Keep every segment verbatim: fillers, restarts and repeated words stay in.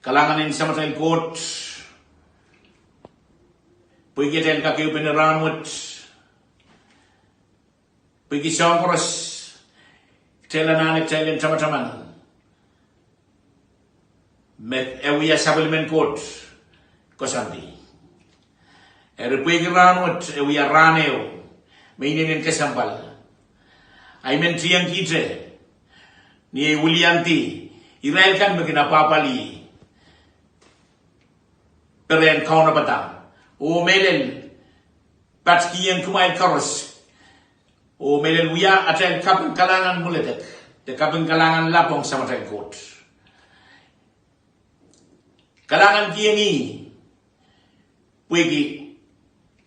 Kalahngan en Samatail Koht, pwehki atail kak ehupene rahnwet, pwehki soahng koaros kitail anahne kitail en tamataman me e wia sapwellimen Koht koasoandi. Eri pwehki rahnwet e wia rahn ehu me inenen kesempwal, I men tiengkihte ni ei wiliandi irail kan me kin apwahpwalih perehn kaunopada, oh mehlel patkihong kumwail koaros, oh mehlel wia atail kaping kalahngan mwuledek de kaping kalahngan lap ong Samatail Koht. Kalahngankihong ih pwehki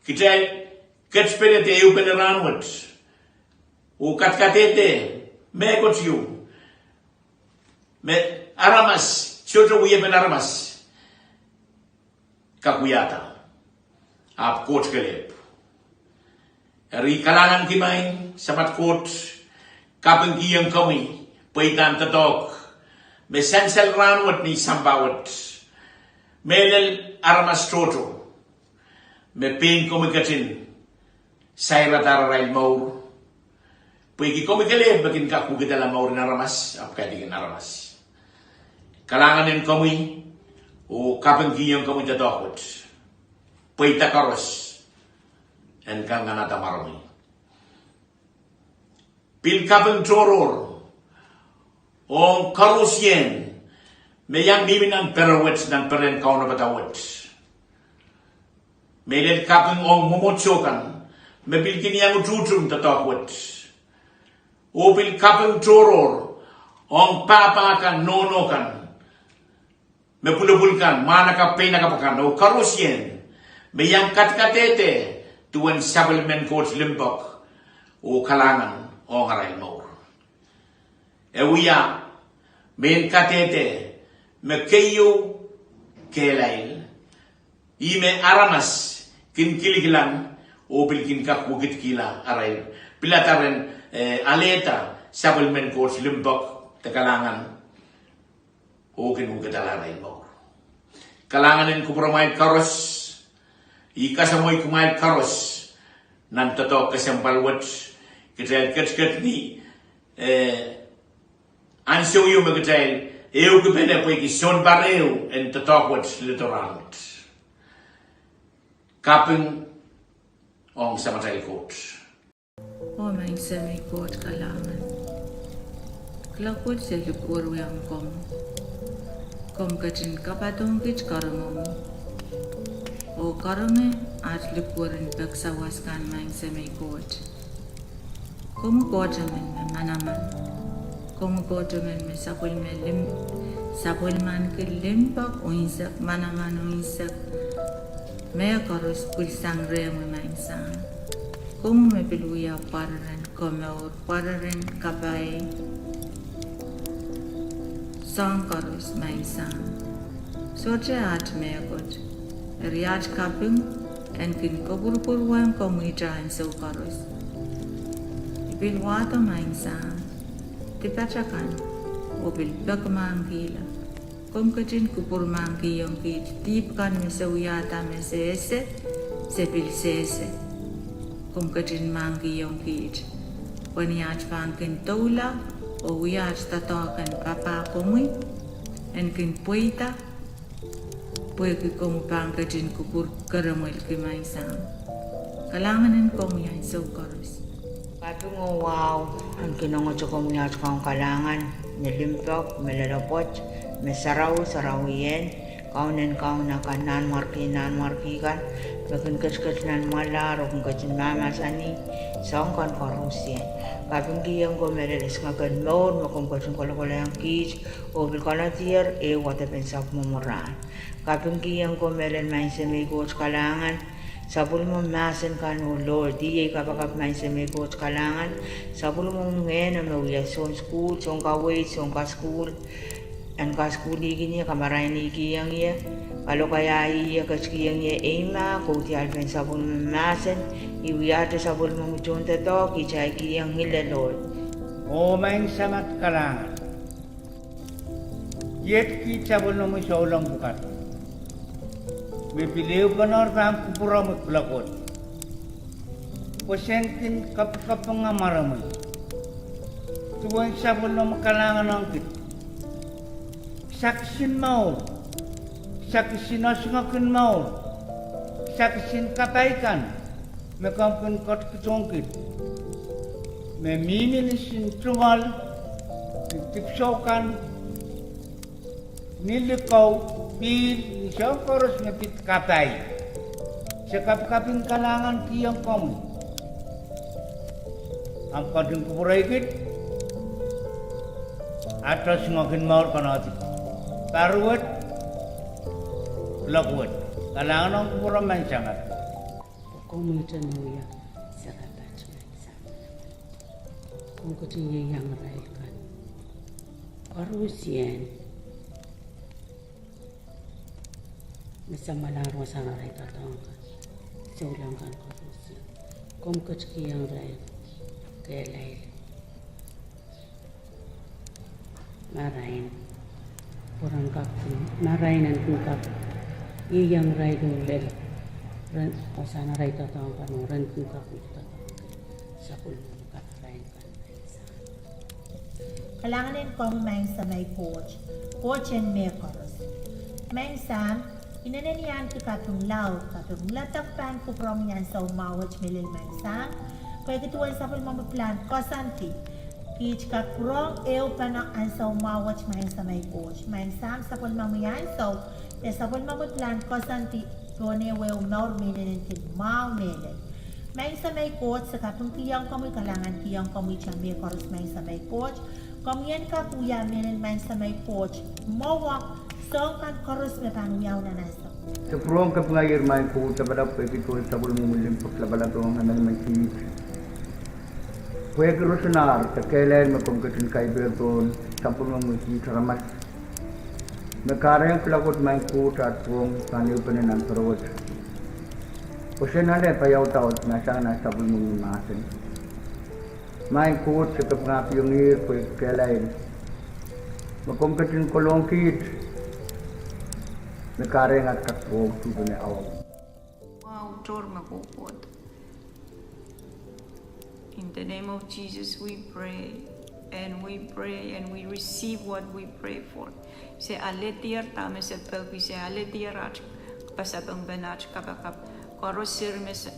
kitail ketpene de ehupene rahnwet oh kadkadehde mehkot ieu me aramas, sohte wiepen aramas kak wiahda, ahpw Koht kelehpw. Eri kalahnganki maing Samat Koht, kapingkihong komwi pweidahn doadoahk me sansal rahnwet ni sampah wet, mehlel aramas tohto me pein komwi ketin sairadahr arail mour, pwehki komwi kelehpw me kin kak wekidala mouren aramas ahpw kaidehkin aramas. Kalahngan en komwi oh kapingkihong komwi doadoahk wet, pweida koaros en kangoangada mwaromwi. Pil kaping tohrohr ong koarosie me iang mihmi nan pere wet, nan perehn kaunopada wet. Mehlel kaping ong mwomwohdiso kan me pil kin iang utuhtum doadoahk wet, oh pil kaping tohrohr ong pahpa kan, nohno kan me pwulopwul kan, mwahnakapw, peinakapw kan, oh koarosie me iang kadkadehde duwen sapwellimen Koht limpoak oh kalahngan ong arail mour. E wia mehn kadehde me keieu kehlail, ih me aramas kin kilikilang oh pil kin kak wekidkihla arail pilada ren, eh, alehda sapwellimen Koht limpoak de kalahngan oh kin wekidala arail mour. Kalahngan en kupwuramwail koaros, I kasamwoh kumwail koaros nan doadoahk kesempwal wet, kitail ketiket ni, eh, ansou ieu me kitail ehukipene pwehki sounpar ehu en doadoahk wet lel rahnwet. Kaping ong Samatail Koht. Oh Maing Semei Koht kalahngan, kuloak wet se likwerwiong komwi. Komw ketin kapadongkit karonge, oh karonge at likweren pek sawas kan, Maing Semei Koht. Komwi Koht emen me manaman. Komwi Koht emen me sapwellime lim, sapwellimaniki limpoak unsek, manaman unsek, mehkoaros pwilsang rehmwi, Maing Sahm. Komwi me pil wia pwararen komour, pwararen kapai, soahng koaros, Maing Sahm. Sohte at mehkot. Eri at kaping en kin kopwurupwurwehng komwihte ansou koaros. I pil wahdo, Maing Sahm, dipatail kan, oh pil pekimahkihla. Komw ketin kupwurmahkihong kiht dihp kan me se wiahda me se ese, se pil sehse. Komw ketin mahkihong kiht pwe ni at pahn kin doula oh wia at doadoahk en papah komwi, en kin pweida, pwehki komwi pahn ketin kupwur keremwelki, Maing Sahm. Kalahngan en komwi ansou koaros. Kaping oh wahu en kin ongete komwi at Kaun kalahngan, me limpoak, me loalopwoat, me sarawi, sarawien, Kaun en kaun akan, Nanmwarki en nanmwarki kan, me kin ketiket nan mwahlahr oh kin ketin mahmahsanih soahng kan koarosie. Kapingkihong komwi mehlel esingek en mour me komw ketin kolokol ong kiht, oh pil konehdier ehu wadepen sapwomw rahn. Kapingkihong komwi mehlel Maing Semei Koht kalahngan, sapwellime mahsen kan oh Lord, iei ei kapakap Maing Semei Koht kalahngan, sapwellime ngehno me wia soun sukuhl, soun kaweid, soun kasukuhl, en kasukuhlkihong ie, kamarainkihong ie, kalokaia ie, ketikihong ie eimah, kaudiahlpen sapwellime mahsen, I wiahte sapwellime tohndoadoahk, I kitail kihong ile Lord. Oh Maing Samat kalahngan. Iet kiht sapwellimomwi souleng pwukat me pil ehupene pahn kupwure me kuloak wet, pwe sen kin kapikapinga mwaremwi. Duwen sapwellimomwi kalahngan ong kiht, kisakis en mour, kisakis en osingokin mour, kisakis en kapai kan me komw kin ketikihdohng kiht, me mihmi ni sin tungoal, ni dipwisou kan, ni likou, pihl, ni soahng koaros me pid kapai. Se kapikaping kalahngan kihong komwi. Ahmw ketin kupwurei kiht, ahmw osingokin mour konehng pahr wet, kuloak wet. Kalahngan ong kupwure, Maing Samat. Komwi te me wia sarawi pat, Maing Sahm. Komw ketin ieiang irail kan koaros me samwalahr wasahn arail doadoahk kan, souleng kan koaros. Komw ketikihong irail kehlail, marain, pwe ren kak, marain en kin kak ieiang irail lel wasahn arail doadoahk kan, oh ren kin kak wia doadoahk sapwellimomwi kaparain kan. Kalahngan en komwi Maing Samei Koht, Koht en mehkoaros. Maing Sahm, inenen I ahneki kaping laud, kaping ladek pahn kupwuromwi ansou mwahu wet mehlel Maing Sahm, pwehki duwen sapwellimomwi pilahn koasoandi, kiht kak pwurehng ehupene ansou mwahu wet Maing Samei Koht. Maing Sahm, sapwellimomwi ansou, de sapwellimomwi pilahn koasoandi, pohn ehu ehu mour me inenen kin mwahu mehlel. Maing Samei Koht, se kapingkihong komwi, kalahngankihong komwi, ihte mehkoaros Maing Samei Koht. Komwi en kak wia mehlel Maing Samei Koht, mwowe soahng kan koaros me pahn wiawi nan ansou. Se pwurehng kapinga irail Maing Koht Lapalap pwehki duwen sapwellimomwi limpoak lapalap ong emenemen kiht, pwehki rosonahr de kehlail me komw ketin kaipehr pohn sapwellimomwi kiht aramas me kahrehiong kuloak wet Maing Koht, aht pwurehng pahn ehupene nan pere wet. Pwe sen ale paiaudaud me sang nan sapwellimomwi mahsen. Maing Koht, se kapingkihong irail pwehki kehlail me komw ketin kolong kiht me kahrehiong aht kak pwurehng tuhpene awa. Wow, tohr me kohkohdo. In the name of Jesus we pray, and we pray, and we receive what we pray for. Se alehdier dahme se peki, se alehdier aht pasapengpen, aht kapakap. Koaros seri me sa-,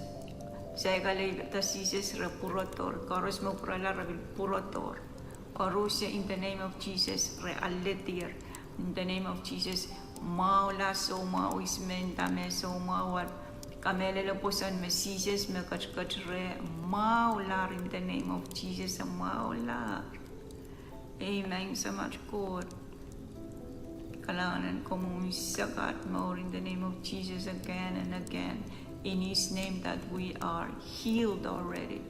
saikinte Sises re pwurodohr, koaros me pwurala re pil pwurodohr. Koaros, in the name of Jesus, re alehdier. In the name of Jesus, mwahula soumwahu, ihs me nda me soumwahu, kamehlele pwoson me Sises me ketiket reh, mwahulahr in the name of Jesus, mwahulahr. Amen, Samatail Koht. Kalahngan en komwi, we suck out more in the name of Jesus again and again. In his name that we are healed already.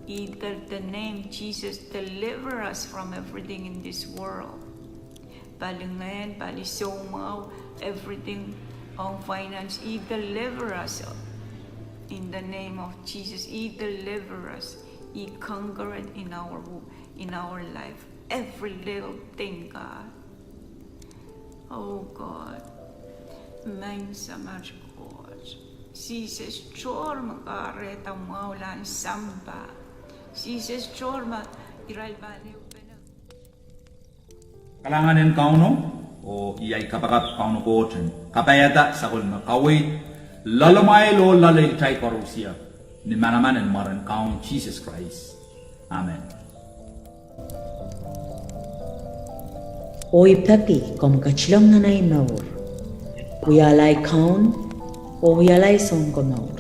Ihte the name Jesus deliver us from everything in this world. Pali ngehn, pali soumwahu, everything, ong finance, he deliver us in the name of Jesus. He deliver us. He conquered in our, in our life. Every little thing, God. Oh God, Maing Samatail Koht. Sises, tohr me kahrehda mwahulahn sampah. Sises, tohr me irail pahn ehupene. Kalahngan en Kauno, oh iei ahi kapakap Kauno Koht en kapaiada sapwellime kaweid loalamwail oh loalatail koarosie, ni manaman en mwaren Kaun Sises Krais. Amen. Oh I peki komw ketilong nan ahi mour, wiahla ahi Kaun, oh wiahla ahi Sounkomour,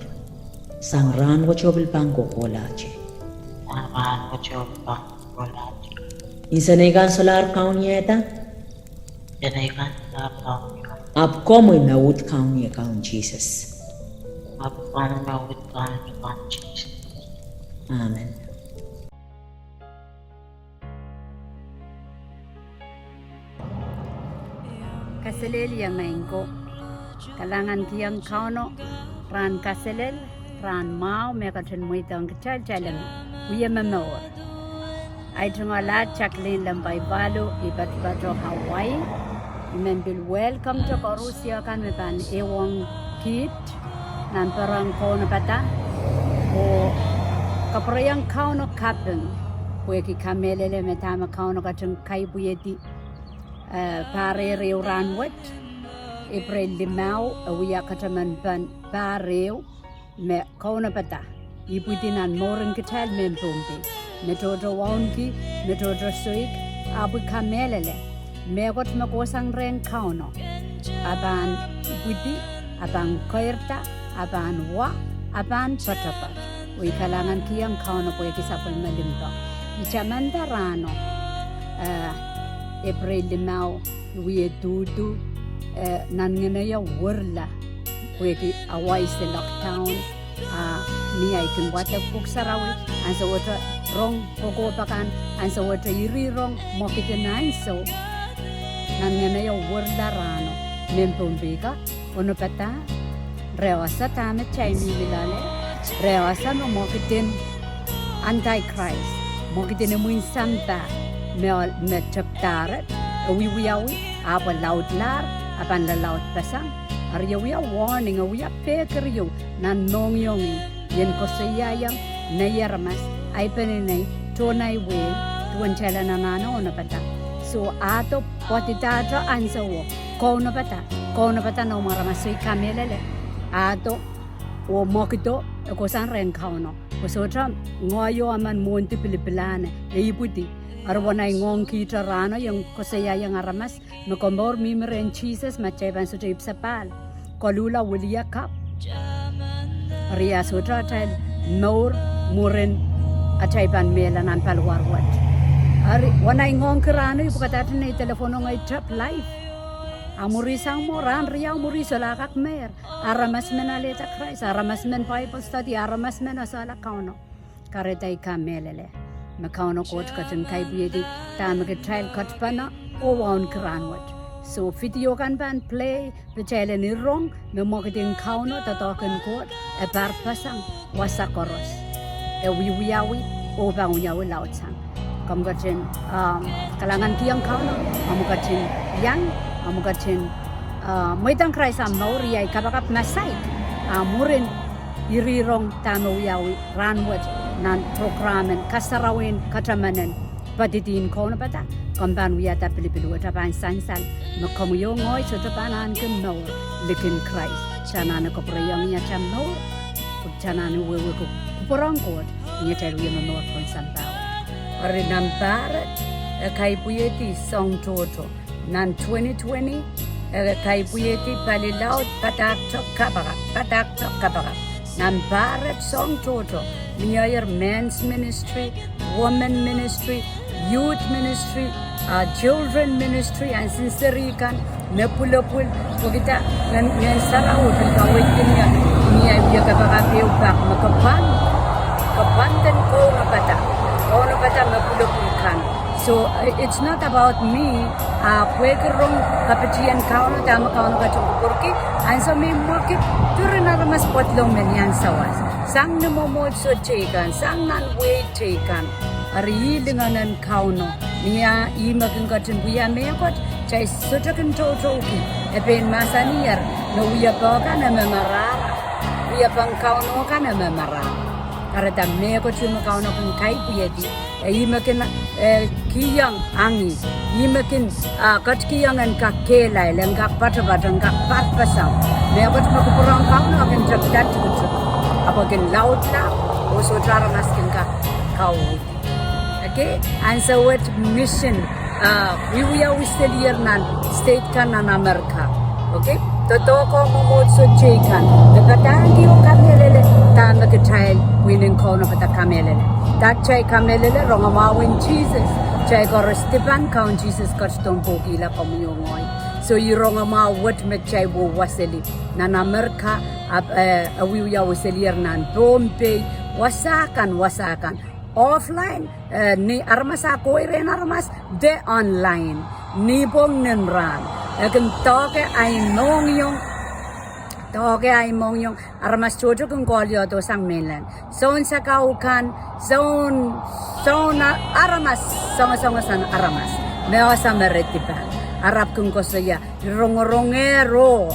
sang rahnwet oh pil pahn kohkohlahte. Sang rahnwet oh pil pahn kohkohlahte. Nsenei kan solahr kaunihada. Nsenei kan solahr kaunihada. Ahpw komwi me uhd kaunie Kaun Sises. Ahpw komwi me uhd kaunie Kaun Sises. Amen. Kaselehlie Maing ko. Kalahngankihong Kauno rahn kaselel, rahn mwahu me ketin mweidohng kitail, kitail en wie momour. Ai tungoal Jacqueline Lembai Palu, I patopato Hawaii. I men pil welcome to koaros kan me pahn ehuong kiht nan peren kaunopada oh kapwurehiong Kauno kaping pwehki kamehlele me dahme Kauno ketin kaipwihedi, eh, pahr ehu rahnwet, Epreil limau, e wia katamanpen pahr ehu me kaunopada ipwidi nan mouren kitail mehn Pohnpei, me tohto wauneki, me tohto soik, ahpw I kamehlele mehkot me kohsang rehn Kauno, a pahn ipwidi, a pahn keirda, a pahn wa, a pahn poatopoat. Oh I kalahngankihong Kauno pwehki sapwellime limpoak. I tamanda rahno, eh, Epreil limau, I wie duhduh, eh, nanngeneio werla pwehki Hawaii se lockdown, a ni ahi kin wadek Pwuhk Sarawi, ansowohte rong kokohp akan, ansowohte iri rong mwekid en ansou. Nanngeneio werla rahno, mehn Pohnpei ka, onopada, re ese dahme kitail mihmi loale, re ese me mwekid en Antichrist, mwekid en imwin sampah, me, me tepda ret, e wiewiawi, ahpw e laudlahr, a pahn lalaudpeseng. Eri e wia warning, e wia pehkeriou nan mohngiongi, I en koasoiaiong nei aramas, ahi peneinei, tohn ahi wehi, duwen kitail anahne onopada. So, ahdo pwoadidahte ansowo, kaunopada, kaunopada noumw aramas, soh I kamehlele, ahdo oh mwekido e kohsang rehn Kauno. Pwe sohte ngoahi oh emen mwohndi pilipilahn, e ipwidi. Eri wen ahi ngoangkihte rahno I en koasoiaiong aramas, me komour mihmi rehn Sises, ma kitail pahn sohte ipwsapahl, koluhla wiliakapw, eri a sohte atail mour mwurin atail pahn mehla nan paliwar wet. Eri wen ahi ngoangki rahno I pwukadahr nei telephone ong ahi tep live. A mwuri sang mwo, rahn riau mwuri solahr kak meir. Aramas men alehda Krais, aramas men Bible study, aramas men esehla Kauno. Kahrehda I kamehlele me Kauno Koht ketin kaipwihedi dahme kitail ketpene oh wauneki rahnwet. So video kan pahn play, pwe kitail en irong me mwekid en Kauno, doadoahk en Koht, e parpeseng wasa koaros. E wiewiawi oh pahn wiawi laudsang. Komw ketin, um, kalahngankihong Kauno, omw ketin iang, omw ketin, uh, mweidohng Krais omw mour, iei ahi kapakap masaik, a mwurin iri rong dahme wiawi rahnwet nan program en kasarawi en kataman en poadidihn kaunopada, komw pahn wiahda pilipil wet, a pahn sansal me komwi oh ngehi sohte pahn ahneki mour likin Krais. Kitail anahne kapwurehiong atail mour, kitail anahne wehwehki kupwur en Koht ni atail wie momour pohn sampah. Eri nan pahr et, e kaipwihedi soahng tohto. Nan twenty twenty, e kaipwihedi palilaud padahkte kapakap, padahkte kapakap. Nan pahr et soahng tohto, miehier men's ministry, women ministry, youth ministry, uh, children ministry, ahnsou seri kan me pwulopwul, pwehkida Ngehn, Ngehn Sarawi pil kaweidkin ie, ni ahi wie kapakap ehu pak me ke pahn, ke pahn kin kaunopada, kaunopada me pwulopwul kan. So, uh, it's not about me, a pwehki rong kapitien Kauno, dahme Kauno ketin kupwurki, ansou me I mwekid, duwen aramas pwoatlong me iang sawas. Sang ni mwomwohdiso teikan, sang nan wehi teikan. Eri ih lingan en Kauno, ni a ih me kin ketin wia mehkot, kitail sohte kin toutouki, e pein mahsanier, me wiepe kan e me marahra, wiepen Kauno kan e me marahra. Kahrehda mehkot ieu me Kauno kin kaipwihedi, e ih me kin, eh, kihong angin, ih me kin, ah, ketikihong en kak kehlail, en kak poatopoat, en kak parpeseng. Mehkot me kupwur en Kauno e kin tepda tikitik, ahpw e kin laudla, oh sohte aramas kin kak kauwih. Okay, ansou wet mission, ah, wiewiawi selier nan state kan nan Amerika. Okay, doadoahk oh mwomwohdiso teikan, me padahngki oh kamehlele dahme kitail pwihn en kaunopada kamehlele. Dahme kitail kamehlele, rongamwahu en Sises, kitail koaros dipan Kaun Sises ketidohn pwukihla komwi oh ngehi. So ih rongamwahu wet me kitail wehwehseli nan Amerika, ahpw, eh, e wiewiawi selier nan Pohnpei, wasa kan, wasa kan. Offline, eh, ni aramas a kohieng aramas, de online. Nipwong, nin rahn. E kin doake ahi mohngiong, doake ahi mohngiong, aramas tohto kin koaliohdo sang mainland. Soun sakau kan, soun Soangen aramas, soangen, soangen aramas me ese me re dipan. Arap kin koasoia, rongorongehro,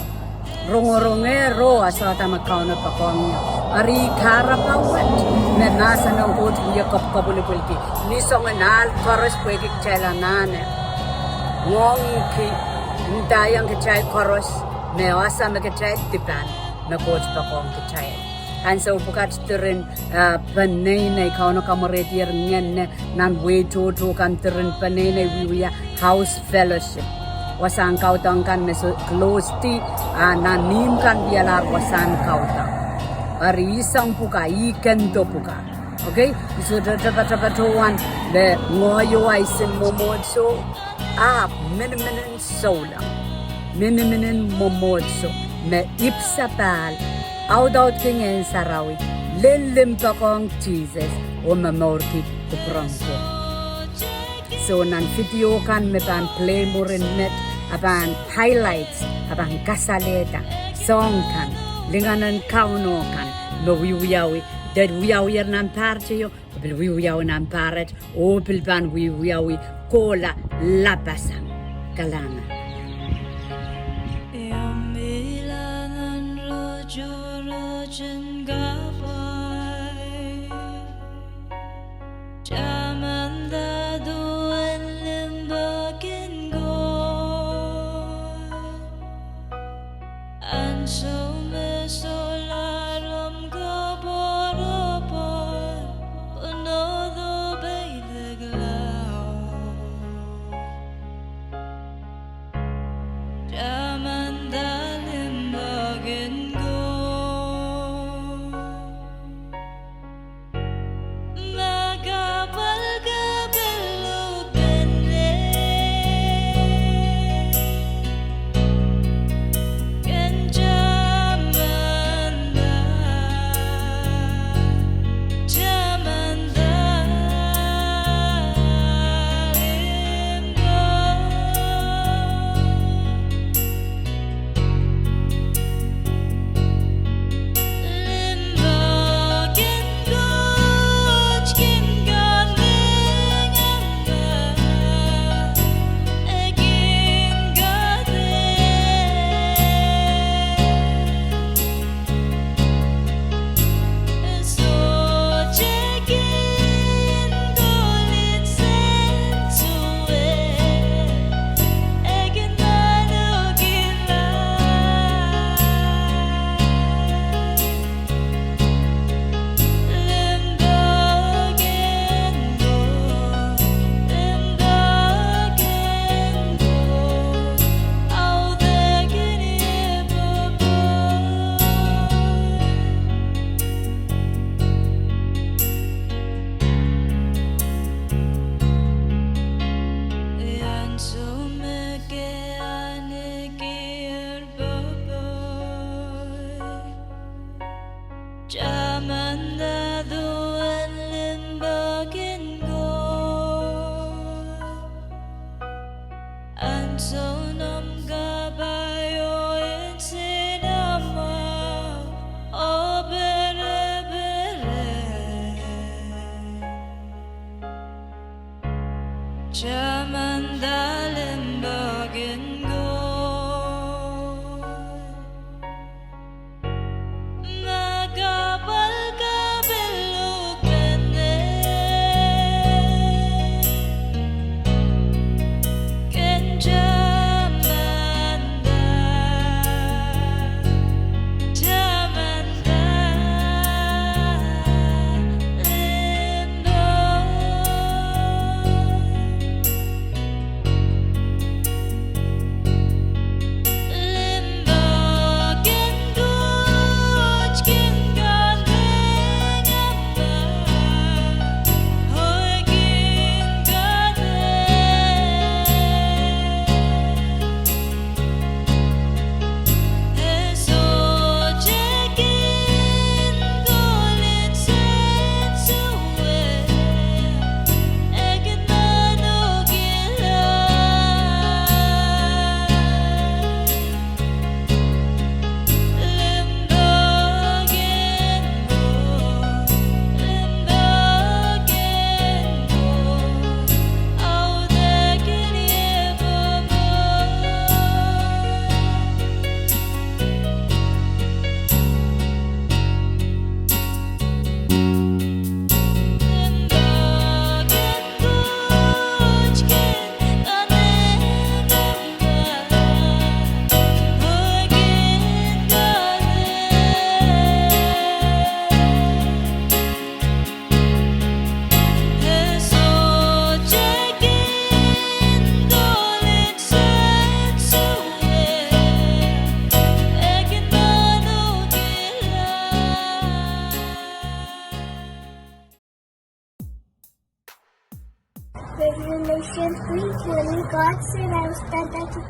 rongorongehro, asohda me Kauno poakohng ie. Eri kahrepe wet me mahsen en Koht wie kapwkapwilipwilki ni soangen ahl koaros pwehki kitail anahne ngoangki, ndaiong kitail koaros me ese me kitail dipan, me Koht poakohng kitail. Ansou pwukat diren, eh, peneinei, Kauno kamwerehdier ngehn nan wehi tohto kan, diren peneinei wiewia house fellowship. Wasahn kaudok kan me se close di, a nan ihmw kan wialahr wasahn kaudok. Eri ih soang pwuka, ih kendo pwuka. Okay, I sohte tepatepatohwan me ngoahi oh ahi sin mwomwohdiso, ahpw miniminen souleng, miniminen mwomwohdiso me ipwsapahl, audaudki Ngehn Sarawi, lel limpoak ong Sises, oh momourki kupwur en Koht. So nan video kan me pahn play mwurin met, a pahn highlight, a pahn kasalehda soahng kan, lingan en Kauno kan me wiewiawi, de wiewier nan pahr teio, pil wiewiawi nan pahr et, oh pil pahn wiewiawi kohla lapasang. Kalahngan. Tamanda duwen limpoak en Koht. Ansou me solahr omw koapworopwor, pwunod oh peidek laud. Tamanda limpoak en Koht. Ma kahpwal kapilukene, ken tamanda, tamanda limpoak. Tamanda duwen limpoak en Koht. Ansou noumw kapai oh nsenamwahu oh perepere, tamanda limpoak en Koht. Ma kahpwal kapilukene, ken tamanda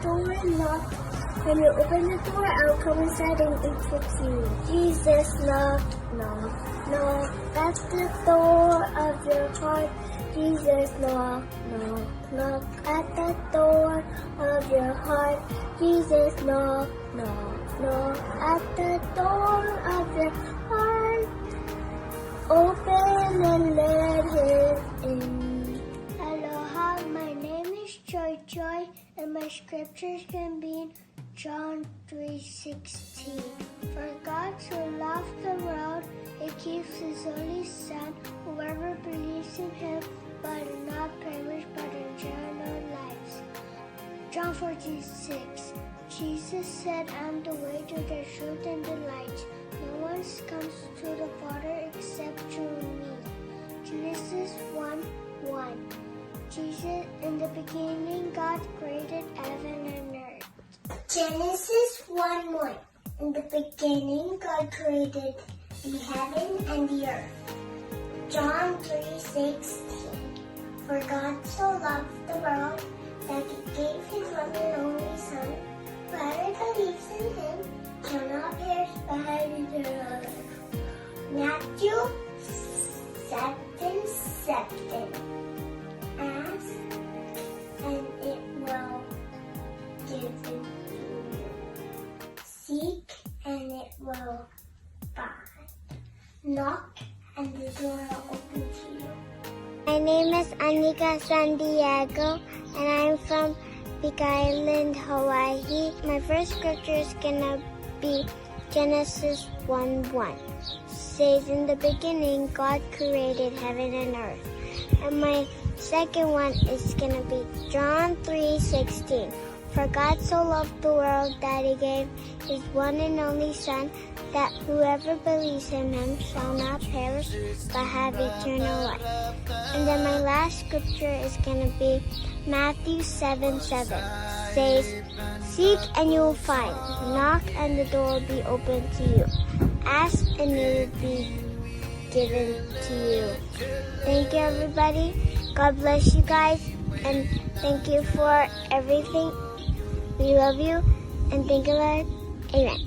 Door and knock. When you open the door, I'll come inside and eat with you. Jesus, knock, knock, knock at the door of your heart. Jesus, knock, knock, knock at the door of your heart. Jesus, knock, knock, knock at the door of your heart. Open and let him in. Aloha, my name is Choi Choi, and my scriptures can be in John three sixteen. For God so loved the world, he gives his only Son. Whoever believes in him will not perish but eternal lives. John fourteen six. Jesus said, "I am the way to the truth and the light. No one comes to the Father except through me." Genesis one one. Jesus, in the beginning, God created heaven and earth. Genesis one one. In the beginning, God created the heaven and the earth. John three sixteen. For God so loved the world that he gave his one and only Son, whoever believes in him shall not perish but have eternal life. Matthew seven seven. Ask and it will given to you. Seek and it will find. Knock and the door will open to you. My name is Anika Santiago, and I'm from Big Island, Hawaii. My first scripture is gonna be Genesis one one. Says, "In the beginning, God created heaven and earth." And my second one is gonna be John three sixteen. For God so loved the world that he gave his one and only Son, that whoever believes in him shall not perish but have eternal life. And then my last scripture is gonna be Matthew seven seven. Says, "Seek and you will find. Knock and the door will be open to you. Ask and it will be given to you." Thank you, everybody. God bless you guys, and thank you for everything. We love you, and thank you, Lord. Amen.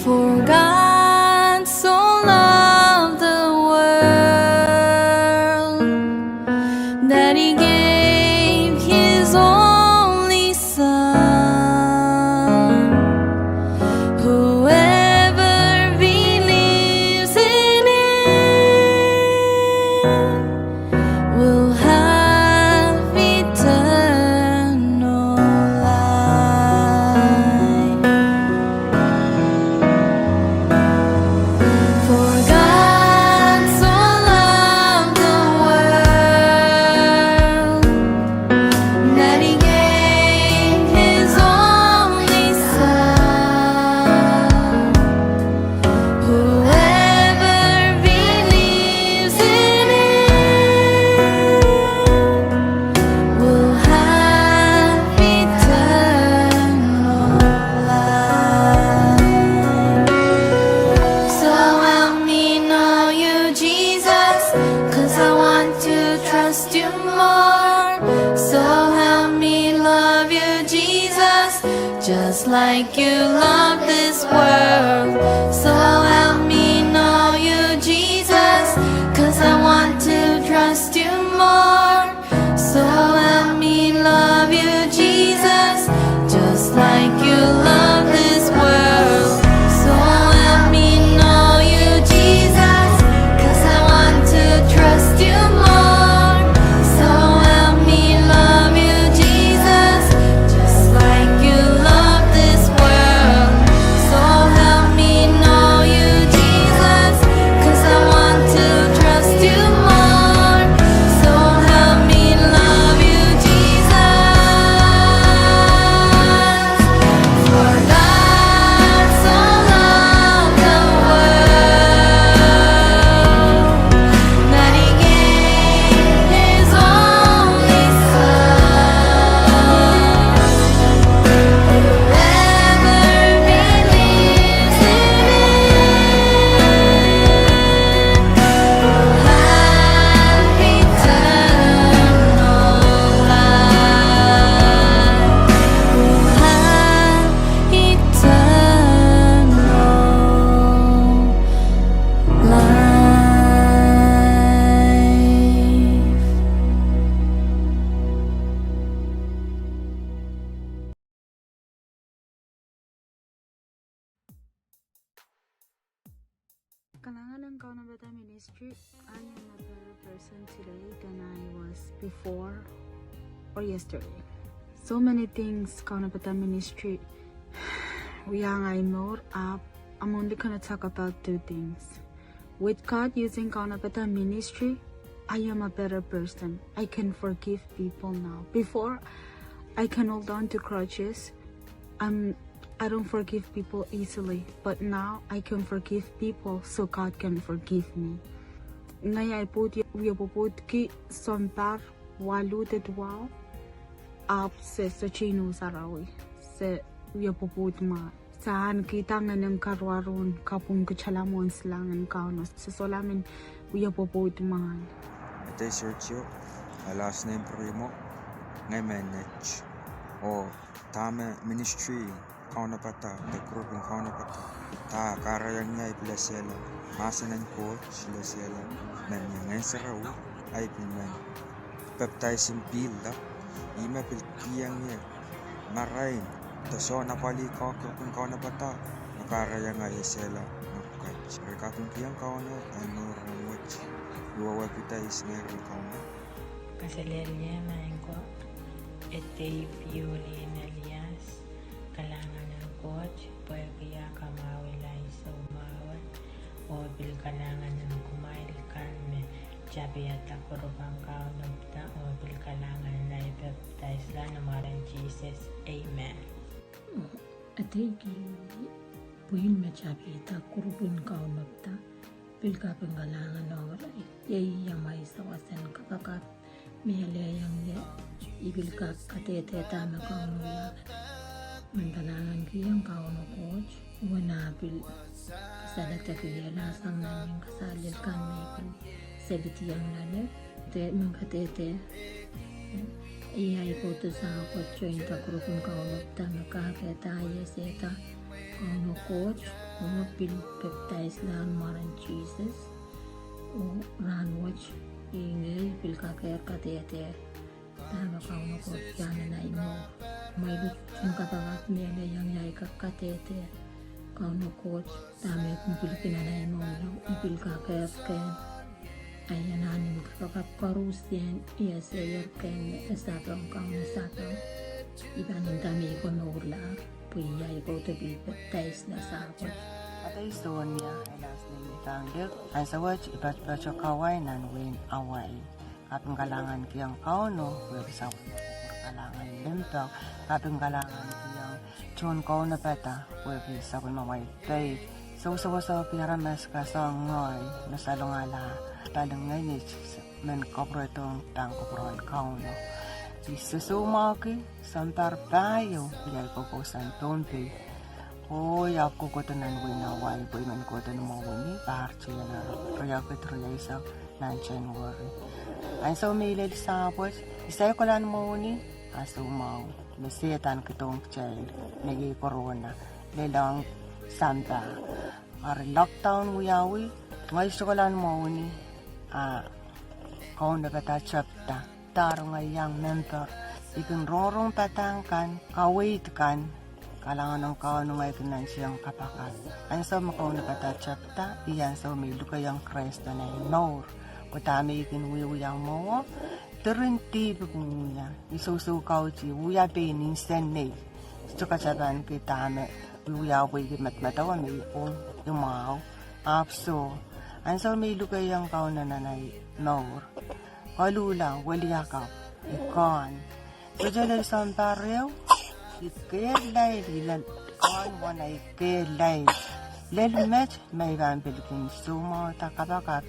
For God so loved the world that he gave his only Son. Whoever believes in him will have eternal life. For God so loved the world that he gave his only Son. Whoever believes in him will have eternal life. So help me know you, Jesus, 'cause I want to trust you more. So help me love you, Jesus, just like you love this world. So help me know you, Jesus, 'cause I want to trust you more. So help me love you, Jesus, just like you love this world. So help me know you, Jesus, 'cause I want to trust you more. So help me love you, Jesus, just like you love this world. So help me know you, Kalahngan en Kaunopada Ministry, I am a better person today than I was before or yesterday. So many things Kaunopada Ministry wia ngehi mour, ahpw I'm only gonna talk about two things. With God, using Kaunopada Ministry, I am a better person. I can forgive people now. Before, I can hold on to grudges. I'm I don't forgive people easily, but now I can forgive people so God can forgive me. Ngehi ahi pwoud, wia pwopwoudki sounpar waluh de duwau, ahpw se sohte inou sarawi, se wia pwopwoud mwahl. Se ahneki ngehn en karuwaru en kapwung kitail mwohn silangin Kauno, se solahr men wia pwopwoud mwahl. Adei Sergio, a last name Primo, ngehi me Nech. Oh, dahme ministry Kaunopada, de group en Kaunopada, dah kahrehiong ie I pil esehla mahsen en Koht, I pil esehla me mie Ngehn Sarawi, I pil men pepdaisim pihlap, ih me pil kihong ie marain de soun apwalih ko group en Kaunopada, me kahrehiong ie esehla me pwukat. Eri kapingkihong Kauno, I know rahnwet, I wehwehki dah I singih rehn Kauno. Kaselehlie maing ko, Edei Piolin Elias, kalahngan en Koht pwehki e kamwahwihala soumwahu oh pil kalahngan en kumwail kan me tapihada group en Kaunopada oh pil kalahngan en ei pepdaisla ni mwaren Sises, amen. Edei Piolin, pwihn me tapihada group en Kaunopada, pil kaping kalahngan ong irail. Iei amwail sawas en kapakap me I lelohng ie, I pil kak kadehdehda me Kauno wiahda. Men kalahngankihong Kauno Koht, uwen ah pil kasaledekihiela sang nan mehn kasalel kan me I pil selidiong loale, de men kadehde, eh, ahi kohdo sahpwo joinda group en Kaunopada me kahkehda I esehda Kauno Koht, oh pil pepdaisla ni mwaren Sises, oh rahnwet, inge I pil kakehr kadehde dahme Kauno Koht wiahda nan ahi mour. Amwail utung kapakap me I lelohng ie I kak kadehde Kauno Koht dahme e kin pil kin nan ahi mour, I pil kakehr kehn ahi anahn en kapakap koaros, I esehier kehn me e sapeng, Kauno sapeng, I pahn nda me I komourlahr, pwe I ahi kohdo pil pepdaisla sahpwo. Adei Sonia, a last name Ivanglek, ansou wet I patopato Kauai nan wehin Hawaii. Kaping kalahngankihong Kauno pwehki sapwellime kupwur kalahngan limpoak. Kaping kalahngankihong tohn Kaunopada pwehki sapwellimamwail peik. Sewesewese aramas kasohng ngehi me salongala, pali ngenit men kapwuredohng pahn kupwuren Kauno. I sosoumwahuki sounpar pahieu, I ahi kohkohsang Pohnpei, oh I ahpw kohkohdo nan wehin Hawaii pwe I men kohdo ni mwohni, pahr tiahk riekid rieisek nan January. Ansou me I lel sahpwet, I saikala ni mwohni, a soumwahu me Sehdan kidohng kitail, me iei corona, lelohng sampah. Eri lockdown wiawi, ngehi sohte kak ni mwohni, a Kaunopada tepda. Dahr ngehi iang memper, I kin rongorong padahk kan, kaweid kan, kalahngan ong Kauno, ngehi kin nantihong kapakap. Ansou me Kaunopada tepda, ih ansou me I lukehiong Krais nan ahi mour. Pwe dahme I kin wiewia mwowe, diren dihp I kin wia, I sohsohte kaudok, I wia pein insenei. Sohte katapanki dahme I wiewia pwe I kin medemedewe me I pwung, I mwahu. Ahpw soh, ansou me I lukehiong Kauno nan ahi mour, koluhla, weliakapw, I kohn. Sohte lel sounpar ehu, I kehlail, I lel kohn wen ahi kehlail. Lel met me I pahn pil kin soumwahda kapakap.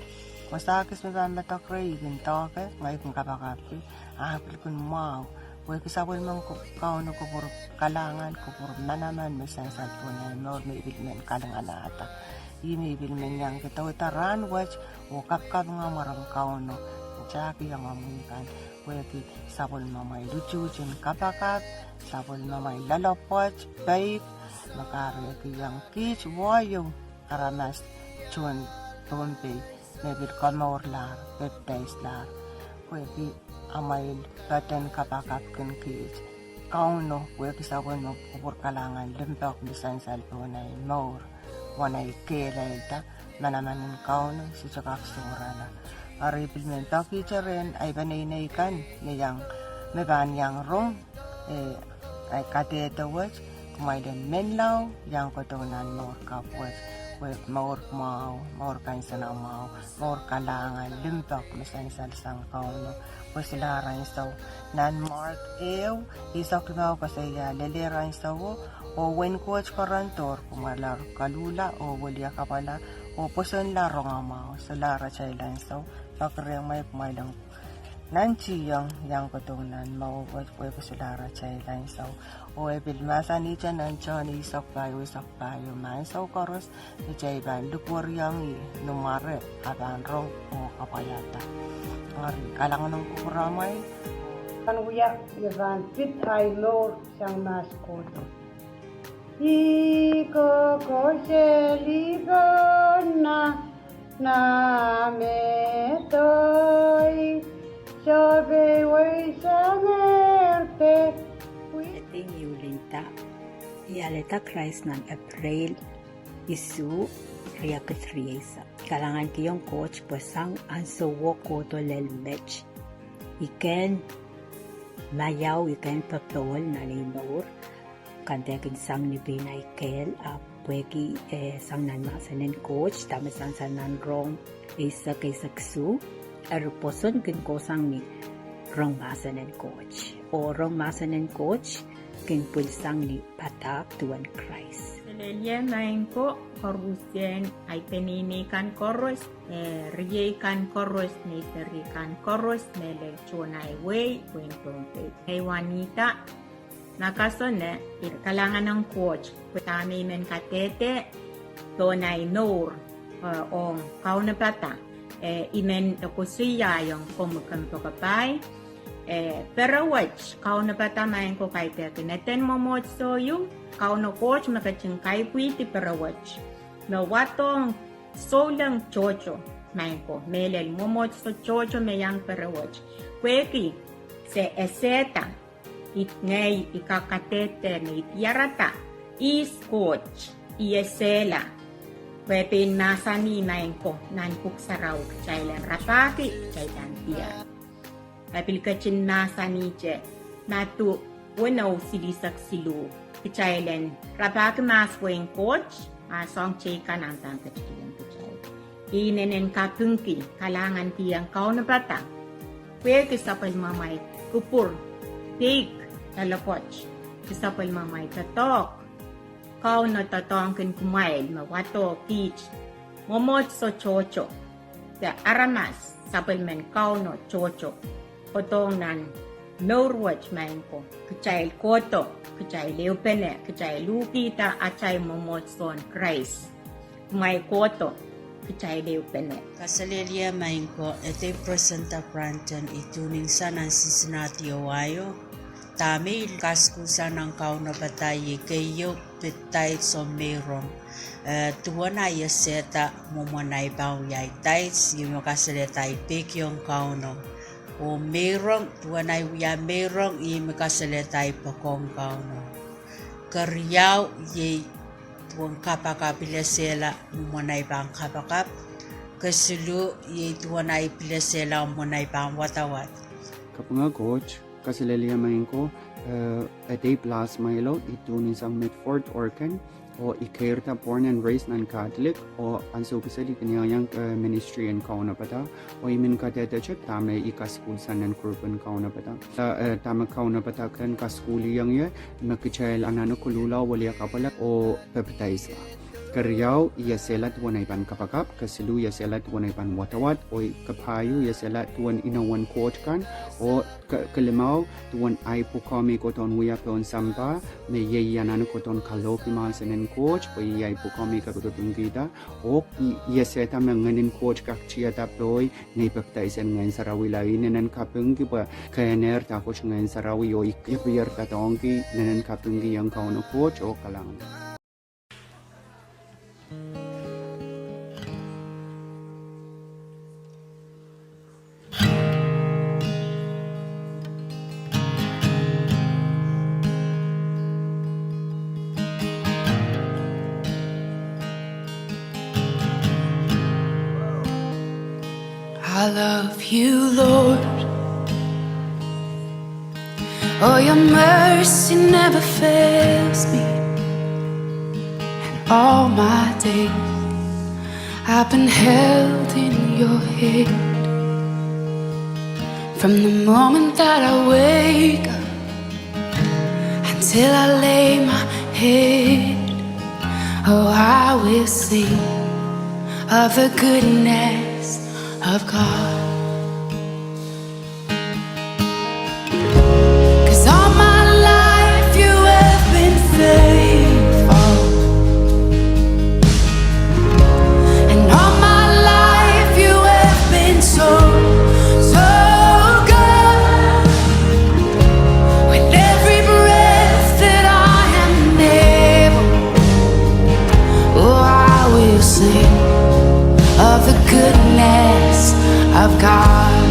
Wasa kis me pahn medek rehi I kin doahke, ngehi kin kapakapki, a pil kin mwahu. Pwehki sapwellimen Kauno kupwur kalahngan, kupwur manaman me sansal pohn ahi mour me I pil men kalinganahda. Ih me I pil men iang kadaudahda rahnwet, oh kapakapinga mwaren Kauno, me tahkihong amwi kan, pwehki sapwellimamwail utuhtin kapakap, sapwellimamwail loalopwoat, peik, me kahrehiong kiht wai ehu aramas tohn Pohnpei me pil komourlahr, pepdaislahr, pwehki amwail peden kapakapkin kiht. Kauno, pwehki sapwellime kupwur kalahngan limpoak me sansal pohn ahi mour, wen ahi kehlailda, manaman en Kauno, sohte kak sohrala. Eri pil men pekihte rehn ei peneinei kan me iang, me pahn iang rong, eh, ei kadehde wet, kumwail en menlau iang kohdo nan mour kapw wet, pwe mour mwahu, mour kansenamwahu, mour kalahngan, limpoak me sansal sang Kauno. Pwe solahr ansou, nan Mark ehu, eisek limau koasoia, lelehdi ansouo, oh Wehin Koht koaros dohr, kumwail koluhla oh wiliakapwala, oh pwosonla rongamwahu. Solahr atail ansou, pekihre mwahu kumwail en nantihong iang kohdo nan mour wet, pwe solahr atail ansou. Oh e pil mahsanihte nan John eisek pahieu, eisek pahieu, ma ansou koaros, kitail pahn likwerihong ih ni mware, a pahn rong oh kapwaiada. Eri kalahngan en kupwuramwail. Pahn wia, I pahn pid ahi mour sang mahs kohdo. I kohkohseli pahn nah, nah me doh, sohpei wei sang ehr de. Eding ieu Linda. I alehda Krais nan Epreil isuh, riekid rieisek. Kalahngankihong Koht pwe sang ansouo kohdo lel met, I kehn maiau, I kehn popohl nan ei mour, kandek en sang nipihn ahi kehl, ahpw pwehki, eh, sang nan mahsen en Koht, dahme sansal nan Rom eisek, eisek isuh, eri pwoson kin kohsang ni rong mahsen en Koht. Oh rong mahsen en Koht kin pwil sang ni padahk duwen Krais. Selehlie maing ko, koaruhsien ei peneinei kan koaros, eh, riei kan koaros, nei seri kan koaros, mehlel tohn ei wehi, wehin Pohnpei. Ei Juanita Nakasone, I kalahngan ong Koht pwe dahme I men kadehde pohn ei mour, eh, ong kaunopada, eh, I men koasoiaiong komwi kompoakepahi, eh, pere wet kaunopada maing ko kaidehkin eden mwomwohdiso ieu, Kauno Koht me ketin kaipwihdi pere wet, me wadohng souleng tohto maing ko, mehlel mwomwohdiso tohto me iang pere wet. Pwehki se esehda, I, ngehi I kak kadehde me I diarada, ihs Koht, I esehla, pwe e pein mahsanih maing ko nan Pwuhk Sarawi kitail en rapahki, kitail pahn diar. E pil ketin mahsanihte, Madiu weneu silihsek siluh, kitail en rapahki mahs wehin Koht, a soahng teikan ahpw pahn ketikihong kitail. I inenen kapingki, kalahngankihong kaunopada, pwehki sapwellimamwail kupwur, peik, delepwoat, sapwellimamwail doadoahk, Kauno doadoahngkin kumwail me wadohng kiht mwomwohdiso tohto, de aramas sapwellimen Kauno tohto, kohdohng nan mour wet maing ko, kitail kohdo, kitail ehupene, kitail uhkihda atail mwomwohdisohn Krais. Kumwail kohdo, kitail ehupene. Kaselehlie maing ko, edei Presenter Brandon, I tuhning sang nan Cincinnati, Ohio. Dahme I kaskuhlsang nan kaunopada iei keieu pid tithes oh meirong. Eh, duwen ahi esehda mwomwen ahi pahn wia ahi tithes, ih me kasalehda ahi peikiong Kauno. Oh meirong, duwen ahi wia meirong, ih me kasalehda ahi poakohng Kauno. Keriau, iei duwen kapakap, pil esehla mwomwen ahi pahn kapakap. Kesiluh, iei duwen ahi pil esehla mwomwen ahi pahn wadawad. Kapinga Koht, kaselehlie maing ko, eh, edei Blas Mailo, I tuhning sang Medford, Oregon, oh I keirda Born and Raised nan Catholic, oh ansou kesempwal I kin iangiang, eh, ministry en kaunopada, oh I men kadehdehte dahme I kaskuhlsang nan group en kaunopada. Eh, eh, dahme kaunopada kin kaskuhliong ie, me kitail anahne koluhla, wiliakapwala, oh pepdaisla. Keriau, I esehla duwen ahi pahn kapakap, kesiluh, I esehla duwen ahi pahn wadawad, oh kapahieu, I esehla duwen inowen Koht kan, oh ke-, kelimau, duwen ahi pwukoa me I kohdohn wia pohn sampah, me iei I anahne kohdohn kalohki mahsen en Koht, pwe iei ahi pwukoa me I kapikipingkihda, oh I, I esehda me Ngehn en Koht kak tiada pohi, nei pepdais en Ngehn Sarawi. Lao I inenen kapingki pwe kehnehr dahkot Ngehn Sarawi, oh I, I pil doadoahngki inenen kapingki iang Kauno Koht, oh kalahngan. I love you, Lord. Oh, your mercy never fails me. And all my days I've been held in your hand. From the moment that I wake up until I lay my head, oh, I will sing of the goodness of God. 'Cause all my life you have been faithful. And all my life you have been so, so good. With every breath that I am able, oh, I will sing of the goodness of God.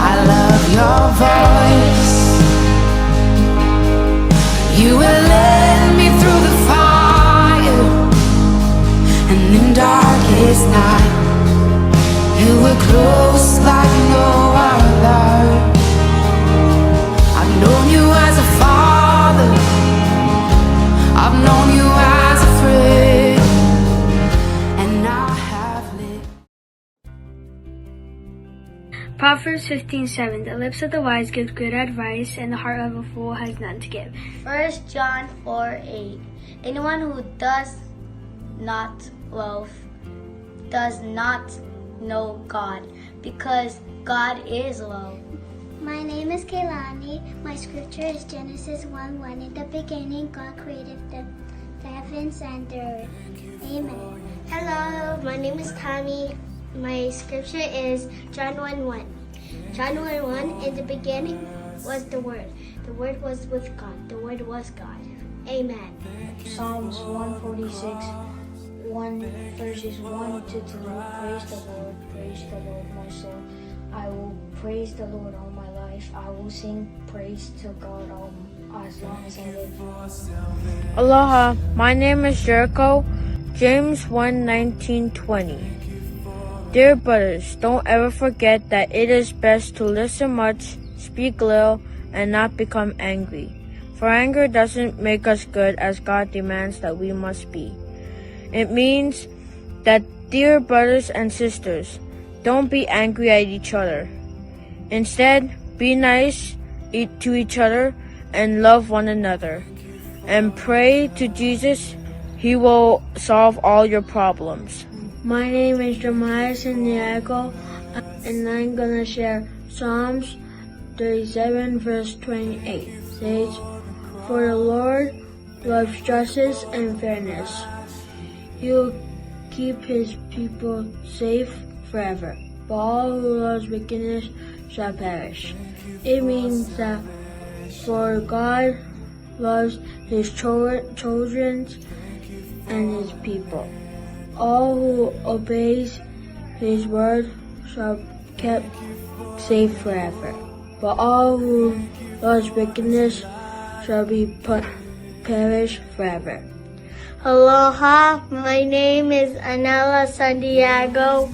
I love your voice. You will lead me through the fire and in darkest night. You were close like no other. I've known you as a father. I've known you as a friend. And I have lived. Proverbs fifteen seven. The lips of the wise give good advice, and the heart of a fool has none to give. First John four eight. Anyone who does not love does not know God, because God is love. My name is Kaylani. My scripture is Genesis one one. In the beginning, God created the heavens and the earth. Amen. Hello, my name is Tommy. My scripture is John one one. John one one, in the beginning was the Word. The Word was with God. The Word was God. Amen. Psalms one forty-six, one, verses one to three. Praise the Lord, praise the Lord, my soul. I will praise the Lord all my life. I will sing praise to God all, as long as I live. Aloha, my name is Jericho. James one nineteen twenty. Dear brothers, don't ever forget that it is best to listen much, speak little, and not become angry. For anger doesn't make us good as God demands that we must be. It means that, dear brothers and sisters, don't be angry at each other. Instead, be nice e- to each other and love one another. And pray to Jesus. He will solve all your problems. My name is Jeremiah Santiago, and I'm gonna share Psalms thirty-seven, verse twenty-eight. Says, "For the Lord loves justice and fairness. He will keep his people safe forever. But all who loves wickedness shall perish." It means that for God loves his children, children and his people. All who obeys his word shall kept safe forever. But all who loves wickedness shall be put, perish forever. Aloha, my name is Anela Santiago,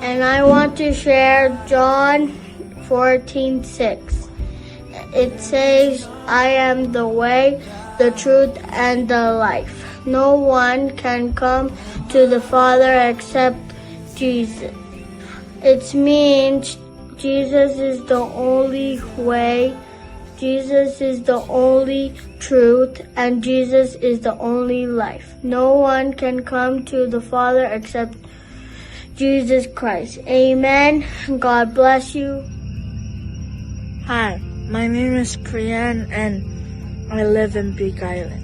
and I want to share John fourteen six. It says, "I am the way, the truth, and the life. No one can come to the Father except Jesus." It means Jesus is the only way, Jesus is the only truth, and Jesus is the only life. No one can come to the Father except Jesus Christ. Amen. God bless you. Hi, my name is Krian and I live in Big Island.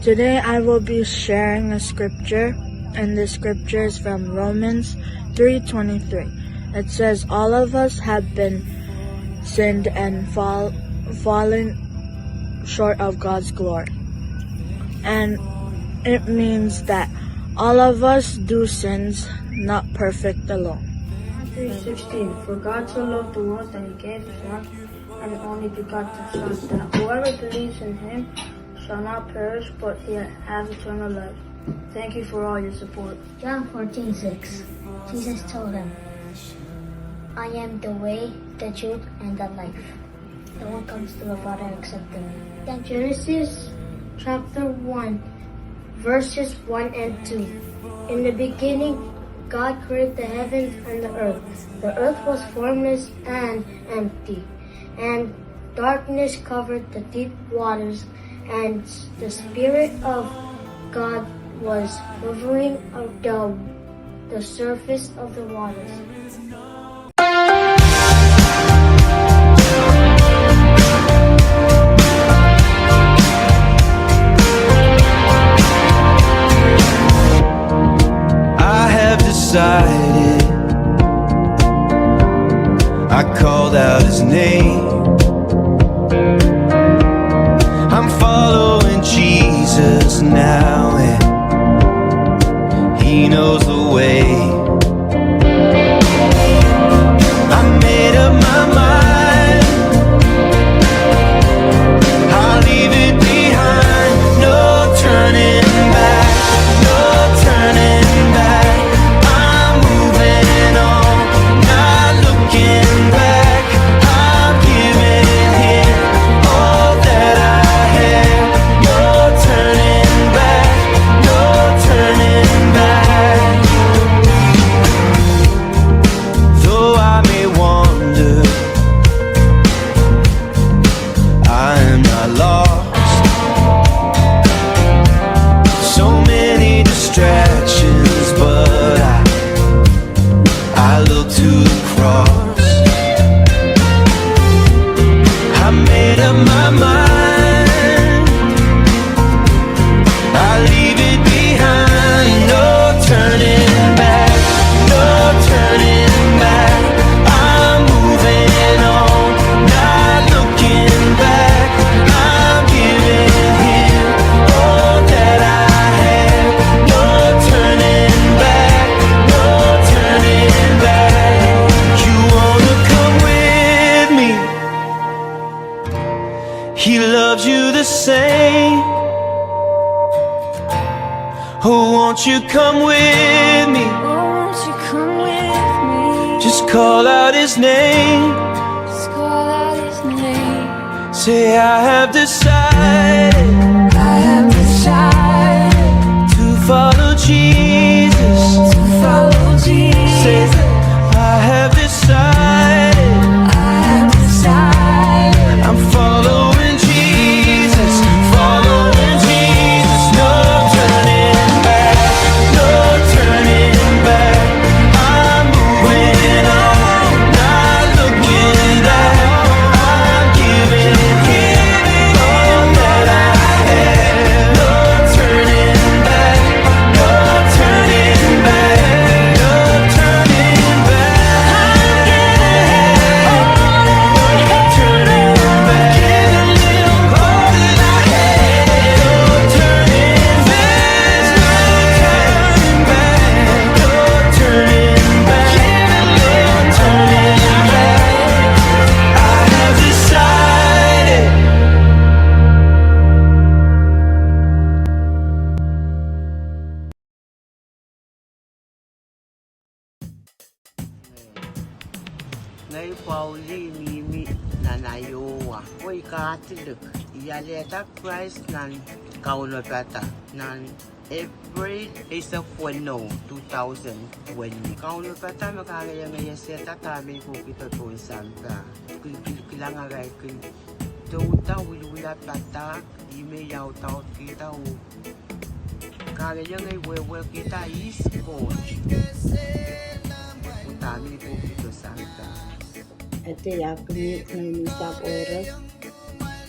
Today I will be sharing a scripture, and the scripture is from Romans three twenty-three. It says, "All of us have been sinned and fall, fallen short of God's glory." And it means that all of us do sins, not perfect alone. John three sixteen, "For God so loved the world that he gave his one and only begotten Son, that whoever believes in him shall not perish, but he have eternal life." Thank you for all your support. John fourteen six. Jesus told him, "I am the way, the truth, and the life. No one comes to the Father except through me." Then Genesis chapter one, verses one and two. In the beginning, God created the heavens and the earth. The earth was formless and empty, and darkness covered the deep waters, and the Spirit of God was hovering around the surface of the waters. I have decided. I called out his name. I'm following Jesus now, and he knows the way. I made up my mind. I'll leave it behind. No turning back. No turning back. I'm moving on. Not looking back. I'm giving him all that I have. No turning back, no turning back. Though I may wander, I am not lost. So many distractions, but I I look to the cross. I made up my mind. I leave it behind. No turning back. No turning back. I'm moving on. Not looking back. I'm giving him all that I have. No turning back, no turning back. You wanna come with me? He loves you the same. Oh, won't you come with me? Won't you come with me? Just call out his name. Just call out his name. Say, "I have decided." I have decided. To follow Jesus. To follow Jesus. Say, "I have decided." I have decided. I'm following Jesus. Following Jesus. No turning back. No turning back. I'm moving on. Not looking back. I'm giving him all that I have. No turning back. No turning back. No turning back. I'm giving him all that I have. Turning back. Giving him all that I have. No turning back. No turning back. No turning back. No turning back. I have decided. Ngehi Pauli, mihmi nan Iowa. Ngehi Katolik. I alehda Krais nan kaunopada nan April eisek weneu, two thousand twenty. Kaunopada me kangoange ngehi esehda dahme I pwupwudohng sampah. Kilkilkilangada, I kin douda, wilwila padahk, ihme I audaudkihda oh kangoange ngehi wehwehkihda ihs Koht. Dahme I pwupwudohng sampah. Ede Akemi, ngehi Misap Oros.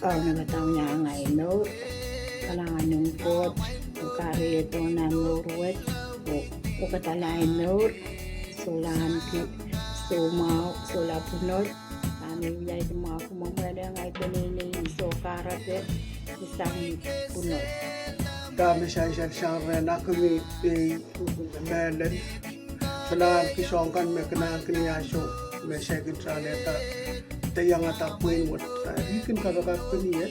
Kaunopada wiahiong ahi mour, kalahngan en Koht, oh kahrehda nan mour wet, oh, oh kadallahn mour, solahnki, soumwahu, solahr pwunod, dahme I wiahda mwahu kumwail mwehla ngehi peneinei ni sohte kahrepe, ni sang ni pwunod. Dahme sansal sang rehn Akemi, eh, mehlel. Solahr ki soang kan me kin ahneki ni ansou me se kin saledahte iangada pwein wet. I kin kapakapki ie.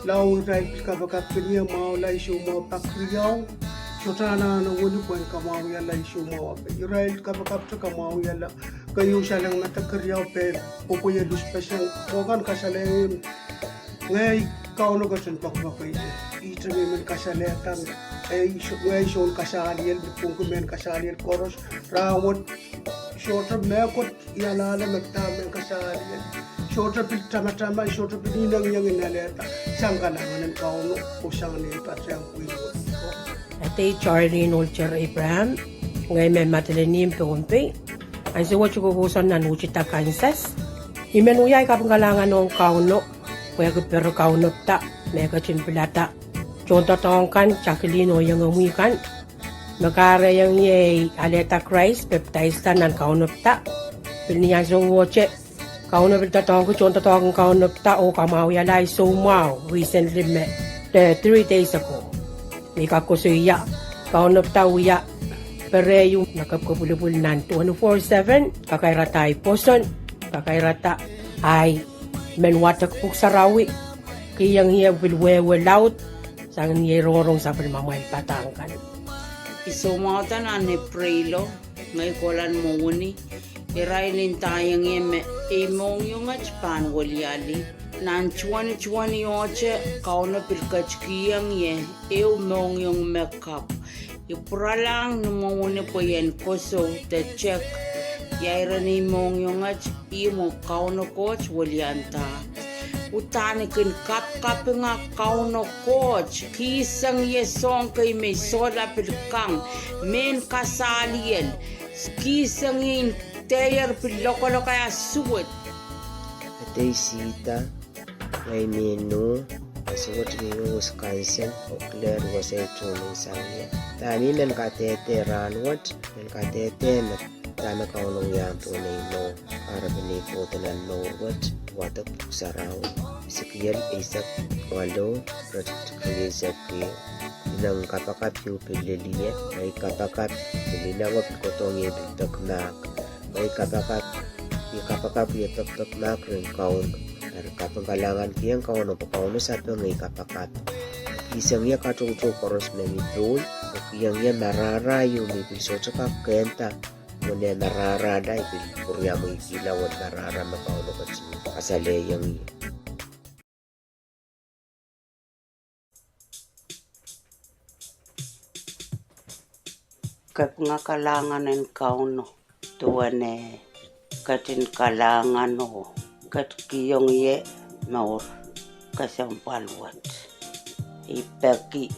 Lao irail pil kapakapki ie, mwahu, lai soumwahu pak riau. Sohte anahne wini pwehn kamwahwihala ei soumwahu ape. Irail kapakapte kamwahwihala. Keieu, saleng me de keriau, pein pwopwoielus, pesen, oh kan kasalehiong ngehi Kauno ketin poakepoake ihte. Ihte me I men kasalehda, eh, ngehi soun kasaliel, pwungki mehn kasaliel koaros, rahnwet, sohte mehkot I alehdi me kitail mehn kasaliel. Sohte pil tamatama, sohte pil inengieng I alehda. Sang kalahngan en Kauno, oh sang ni pahn sang pwihn wet. Adei Charlene Olter Abraham, ngehi me Madeline Pohnpei. Ansou wet I kohkohson nan Wichita, Kansas. I men wia ei kaping kalahngan ong Kauno pwehki pere kaunopada me ketin pilada tohndoadoahk kan, takilin oh iengomwi kan. Me kahrehiong ie ei alehda Krais, pepdaisda nan kaunopada. Pil ni ansou wet Kauno pil doadoahngki tohndoadoahk en kaunopada oh kamwahwihala ei soumwahu recently me, eh, three days ago. Me I kak koasoia, kaunopada wia pere ieu me kepikepwilipwil nan twenty-four seven, kakairada ei pwoson, kakairada ei men wadek Pwuhk Sarawi, kihong ie pil wehwe laud sang ni ei rongorong sapwellimamwail padahk kan. I soumwahda nan Epreilo, ngehi kohla mwohni, irail ndaiong ie me ei mohngiong wet pahn weliali. Nan twenty twenty-ohte Kauno pil ketikihong ie ehu mohngiong me kapw. I pwuralahng ni mwohni pwe I en kosou de tehk ia iren ei mohngiong wet, ih mwo Kauno Koht weliandahr. Uhdahn I kin kapkapinga Kauno Koht, kihsang ie soahng kei me I sohla pil kang, mehn kasaliel, kihsang ie dehr pil lokolok ah suwed. Adei Sita, ngehi mih Nuh, ansou wet I mih Wisconsin, oh kilehr wasa I tungoal sang ie. Dahme I men kadehde rahnwet, I men kadehde me dahme Kauno wiahiong pohn ei mour, kahrepen ei kohdo nan mour wet, wadek Pwuhk Sarawi, Esekiel eisek waluh, iretikitik rieisek ehu. Ineng kapakap ieu pil lel ie, ei kapakap pil inengo pil kohdohng ie pil dok mahk. Ei kapakap, ei kapakap wie pekpek mahk rehn Kauno. Eri kaping kalahngan kihong Kauno pwe Kauno sapeng ei kapakap. Kihsang ie katoutou koaros me mi pohl, oh kihong ie marahra ieu me I pil sohte kak kehnda. Mwohn eh marahrala I pil pwuriamweikihla uwen marahra me Kauno ketin kasalehiong ie. Kapinga kalahngan en Kauno, duwen eh ketin kalahngan oh ketikihong ie mour kesempwal wet. I peki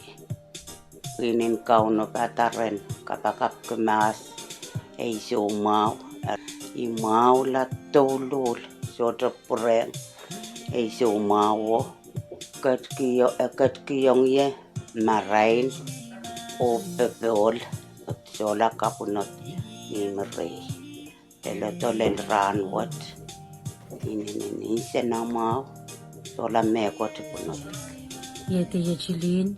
pwihnen Kauno padahren kapakapki mahs ei soumwahu, I mwahula douluhl, sohte pwurehng ei soumwahuo. Ketikihong, eh, ketikihong ie marain oh popohl, sohla kapwunod ni mih rehi. Lel oto lel rahnwet, inenen nsenamwahu, sohla mehkot pwunod. Iei Tilin,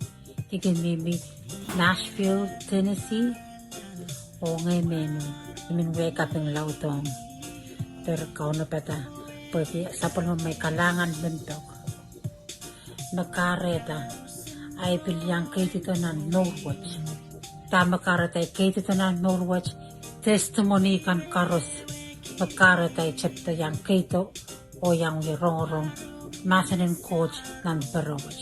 I kin mihmi Nashville, Tennessee, oh ngehi mehn Nuh. I men wia ei kaping laudohng pere kaunopada pwehki sapwellimamwail kalahngan limpoak me kahrehda ei pil iang keidido nan mour wet. Dahme kahrehda ei keidido nan mour wet, testimony kan koaros me kahrehda ei tepda iang keido oh iang wie rongorong mahsen en Koht nan pere wet.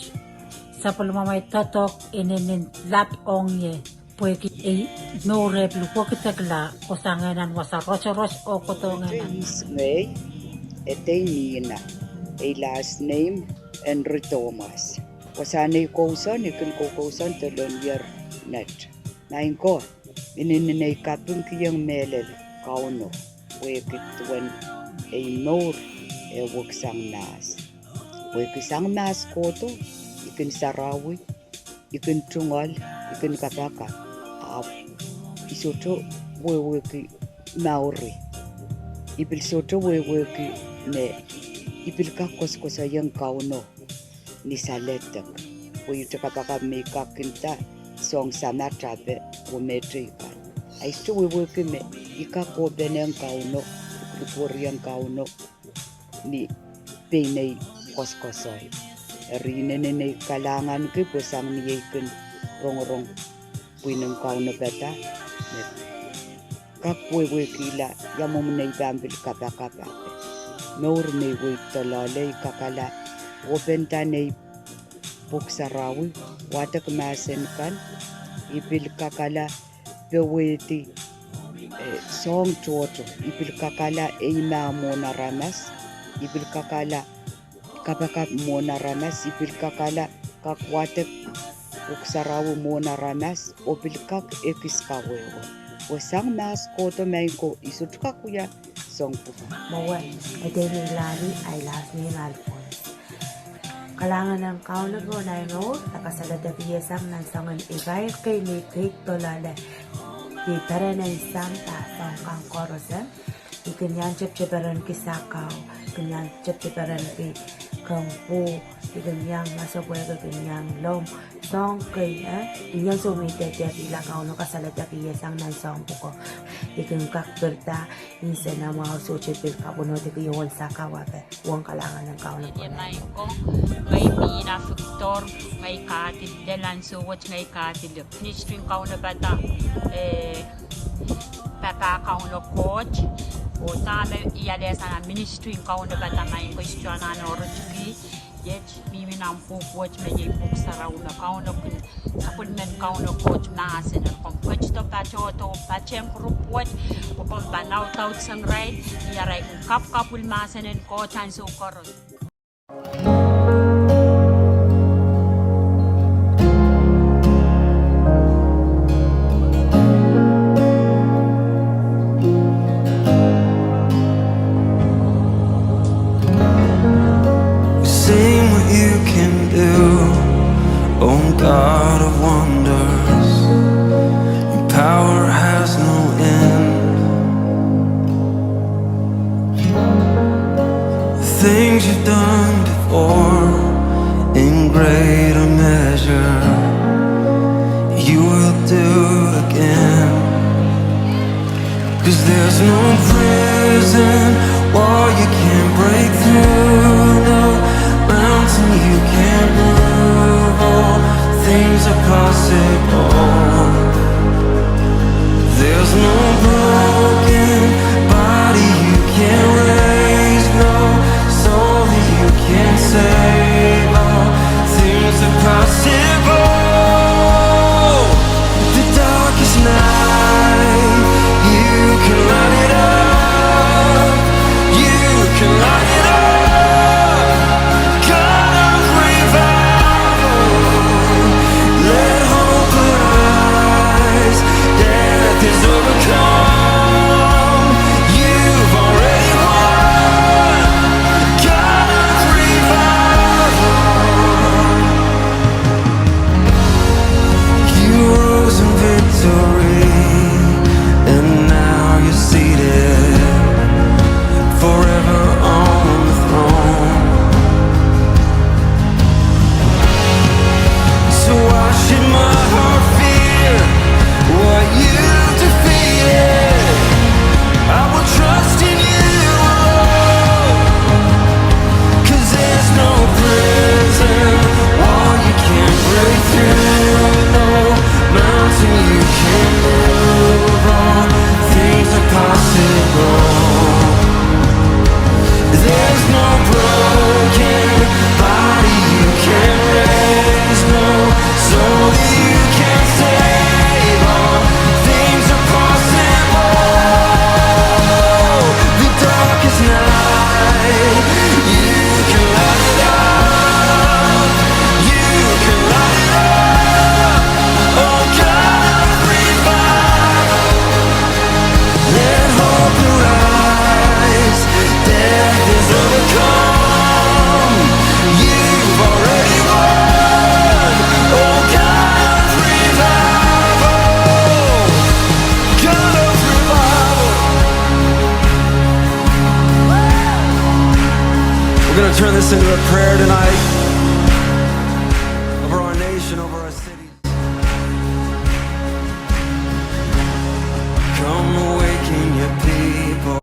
Sapwellimamwail doadoahk inenen lap ong ie pwehki ei mour eh pil wekidekla, oh sang nan wasa rotorot oh kohdohng nan. Ngehi, edei Nina, ei last name Henry Thomas. Wasahn ei kousoan I kin koukousoan de lon ier net. Maing ko, inenen ei kapingkihong mehlel Kauno pwehki duwen ei mour eh weksang mahs. Pwehki sang mahs kohdo, I kin sarawi, I kin tungoal, I kin kapakap, ahpw I sohte wehwehki mour. I pil sohte wehwehki me I pil kak koasokoasoiong Kauno ni saledek, pwe I te kapakap me I kak kin nda soahng samatape oh mehteikan. I sohte wehwehki me I kak kohpenehng Kauno, I pil pwurieng Kauno ni pein ei koasokoasoi. Eri inenen ei kalahnganki pwe sang ni ei kin rongorong pwihn en kaunopada, me kak wehwehkihla ia mwomwen ei pahn pil kapakap. Mour me I weid doaloale, I kakala open da nei Pwuhk Sarawi, wadek mahsen kan, I pil kakala powehdi, eh, soahng tohto, I pil kakala eimah mwohn aramas, I pil kakala kapakap mwohn aramas, I pil kakala kak wadek Pwuhk Sarawi mwohn aramas, oh pil kak ekis kawehwe. Pwe sang mahs kohdo, maing ko, I sohte kak wia soahng pwukat. Mwowe, edei me I lani, ahi last name Alphonse. Kalahngan en Kauno pohn ahi mour, e kasaledekihsang nan soangen irair kei me I keid doaloale. I peren en sampah soahng kan koaros. I kin iang tepteperenki sakau, I kin iang tepteperenki kempu, I kin iang masepwehki, I kin iang lomw, soahng kei, eh, I kin iang soh me I dehdehkihla Kauno kasaledekihsang nan soahng pwuko. I kin kak pirida, nsenamwahu sohte pil kapwunodiki ong sakau ape. Ong kalahngan en Kauno. Maing ko, ngehi Mina Victor, ngehi kahdi lel ansou wet, ngehi kahdi lel ministry en kaunopada, eh, papah Kauno Koht, oh dahme I alehsang nan ministry en kaunopada, maing ko, I sohte anahne oarotohki. Iet, mihmi nan pwuhk wet me iei Pwuhk Sarawi me Kauno kin, sapwellimen Kauno Koht mahsen, komw ketido patohdo, patehng group wet, pwe komw pahn audaudki irail, ni arail kin kapwkapwil mahsen en Koht ansou koaros. Sing what you can do, oh God of wonders. Your power has no end. The things you've done before, in greater measure, you will do again. 'Cause there's no prison wall you can't break through, no mountain you can't move. All things are possible. There's no broken body you can't raise, no soul that you can't save. All things are possible. The darkest night, you can light it up. You can light it up. God of revival, let hope arise. Death is overcome. You've already won. God of revival. You rose in victory, and now you're seated forever on the throne. So why should my heart fear what you defeated? I will trust in you alone. 'Cause there's no prison wall you can't break through, no mountain you can't move. All things are possible. There's no broken body you can't raise, no soul that you can't save. All things are possible. The darkest night, you can light it up. You can light it up. Oh God of revival, let hope arise. Death is overcome. You've already won. Oh God of revival. God of revival. We're gonna turn this into a prayer tonight over our nation, over our cities. Come awaken your people.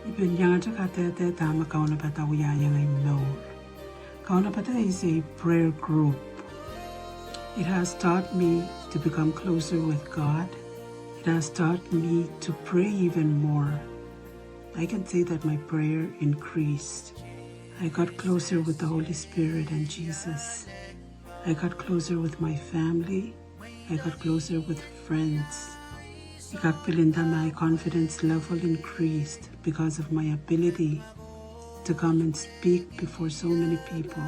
I pil iangahki kadehde dahme kaunopada wiahiong ei mour. Kaunopada is a prayer group. It has taught me to become closer with God. It has taught me to pray even more. I can say that my prayer increased. I got closer with the Holy Spirit and Jesus. I got closer with my family. I got closer with friends. I kak pil inda my confidence level increased because of my ability to come and speak before so many people.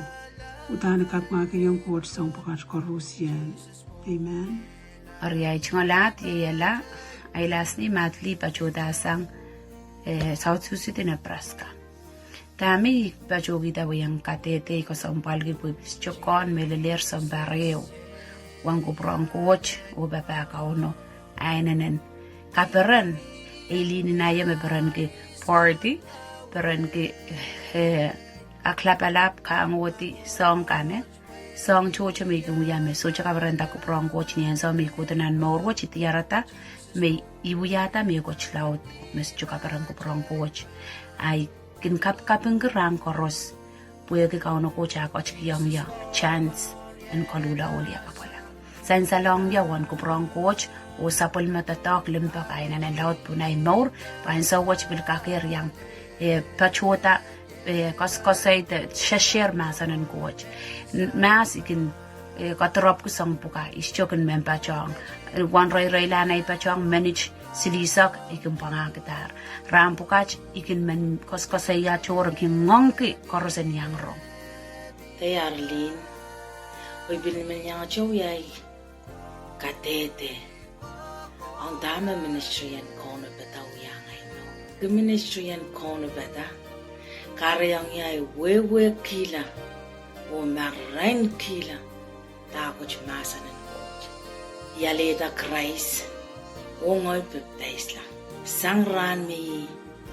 Udahn I kapingahkihong Koht soahng pwukat koaros. Amen. Eri ahi tungoal ahd ieiala, ahi last name Matli, patohda sang, eh, South Sioux City, Nebraska. Dahme I patohkihda wehwehn kadehde I kesempwalki pwe I pil sohte kohn mehleler sounpar ehu ong kupwuren Koht oh papah Kauno. A inenen kaperen, Eileen, ih me perenki party, perenki, eh, aklapalap, kangohdi soahng kan, eh, soahng tohto me I kin wia me sohte kaperenda kupwuren Koht ni ansou me I kohdo nan mour wet, I diarada me I wiahda mehkot laud me sohte kaperen kupwuren Koht. Ahi kin kapikapingki rahn koaros, pwehki Kauno Koht ah ketikihong ie chance en koluhla oh wia kapwala. Sansalong ie uwen kupwuren Koht oh sapwellime doadoahk limpoak, a inenen laud pohn ahi mour, pwe ansou wet I pil kak iang, eh, patohda, eh, koasoakoasoi de share mahsen en Koht. N-, mahs I kin, eh, kadirepwki soahng pwukat, I sohte kin men patohng. Eh, wen reireilahn ahi patohng, minit silihsek I kin pwangahkidahr. Rahn pwukat I kin men koasoakoasoia tohr, I kin ngoangki koaros en iang rong. Dei Arlene, oh I pil men iang towei ahi kadehde ong dahme ministry en kaunopada wiahiong ahi mour. Ki ministry en kaunopada kahrehiong ie ahi wehwehkihla oh marainkihla dahkot mahsen en Koht. I alehda Krais oh ngehi papidaisla. Sang rahn me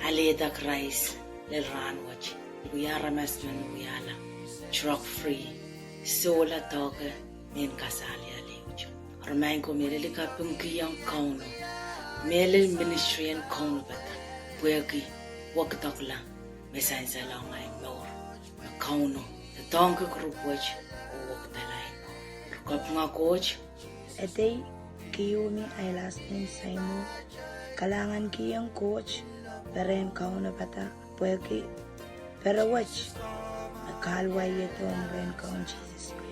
I alehda Krais lel rahn wet, I wia aramas men wiahla drug free, sohla doahke mehn kasalial ehute. Eri maing ko, mehlel I kapingkihong Kauno, mehlel ministry en kaunopada, pwehki wekidekla me sansalong ahi mour, me Kauno doadoahngki group wet oh wekidala ahi mour. Eri kapinga Koht. Edei Kiumi, ahi last name Saimo. Kalahngankihong Koht peren kaunopada pwehki pere wet me kaluwa ie dohng rehn Kaun Sises Krais.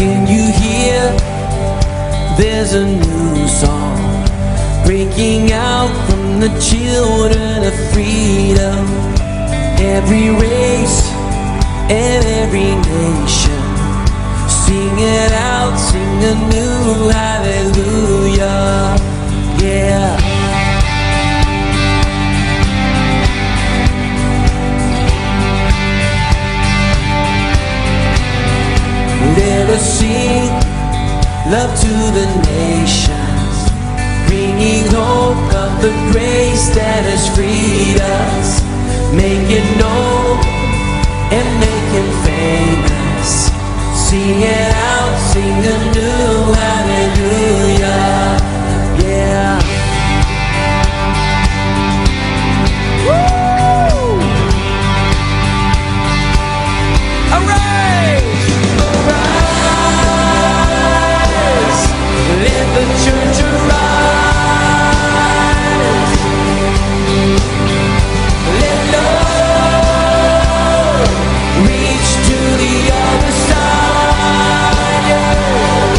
Can you hear? There's a new song breaking out from the children of freedom. Every race and every nation, sing it out, sing a new hallelujah. Yeah. Let us sing love to the nations, bringing hope of the grace that has freed us. Make it known and make him famous. Sing it out, sing a new hallelujah. Yeah. Woo! Arise! Arise! Let the church arise. Let love reach to the other side. Yeah.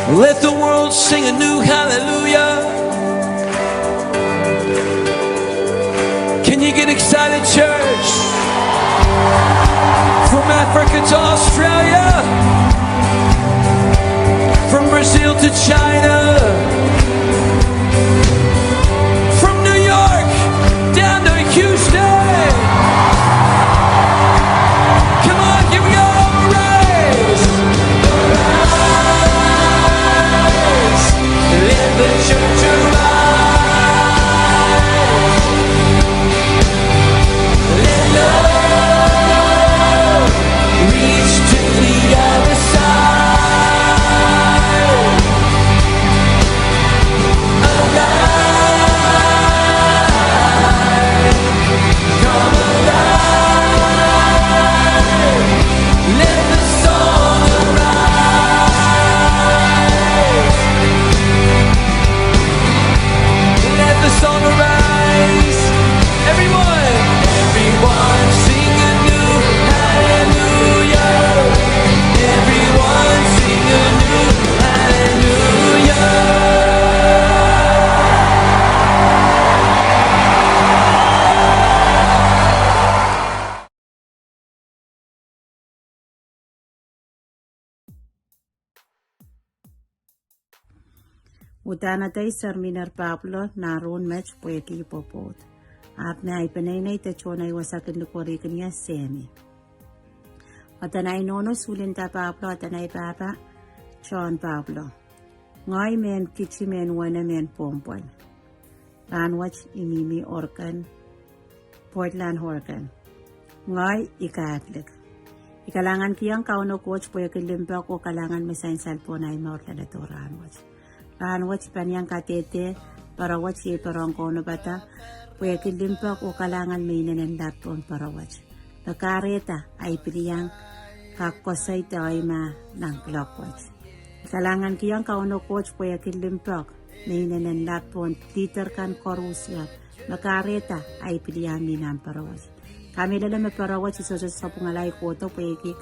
Let the world sing a new hallelujah. Can you get excited, church? From Africa to Australia, from Brazil to China, from New York down to Houston. Come on, give God a praise. Arise, let the church arise. Let love reach to the other side. Arise, come alive. Let the song arise. Let the song arise. Everyone, everyone sing a new hallelujah. Everyone sing a new hallelujah. Uhdahn adei serminer Pahpwlo, nah rohn met pwehki pwopwoud. Ahpw me ahi peneinei de tohn ahi wasa kin likwerih kin ie Sehmi. Aden ahi nohno sulinda Pahpwlo, aden ahi pahpa John Pahpwlo. Ngehi mehn Kiti, mehn Wene, mehn Pwompwel. Rahnwet I mihmi Oregon, Portland, Oregon. Ngehi I Catholic. I kalahngankihong Kauno Koht pwehki limpoak oh kalahngan me sansal pohn ahi mour leledo rahnwet. Rahnwet I pahn iang kadehde poarowet, iei poarohng kaunopada, pwehki limpoak oh kalahngan me inenen lap pohn poarowet, me kahrehda ahi pil iang kak koasoia oima nan kuloak wet. I kalahngankihong Kauno Koht pwehki limpoak me inenen lap pohn leader kan koaros ie, me kahrehda ahi pil iang mi nan poarowet. Kamehlele me poarowet I sohte sapwungala, I kohdo pwehki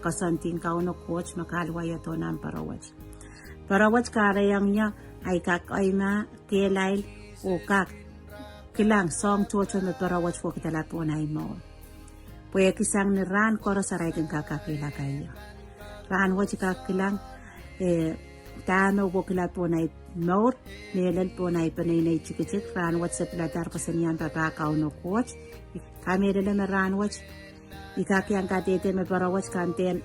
koasoandi en Kauno Koht me kahluwa ie doh nan poarowet. Poarowet kahrehiong ie ahi kak oima, kehlail, oh kak kilang soahng tohto me poarowet wekidala pohn ahi mour. Pwehki sang ni rahn koaros arail kin kak kakehlaka ie. Rahnwet I kak kilang, eh, dahme wekila pohn ahi mour, mehlel pohn ahi peneinei tikitik. Rahnwet se piladahr koasoaniong papah Kauno Koht. Kamehlele me rahnwet I kak iang kadehde me poarowet kandehn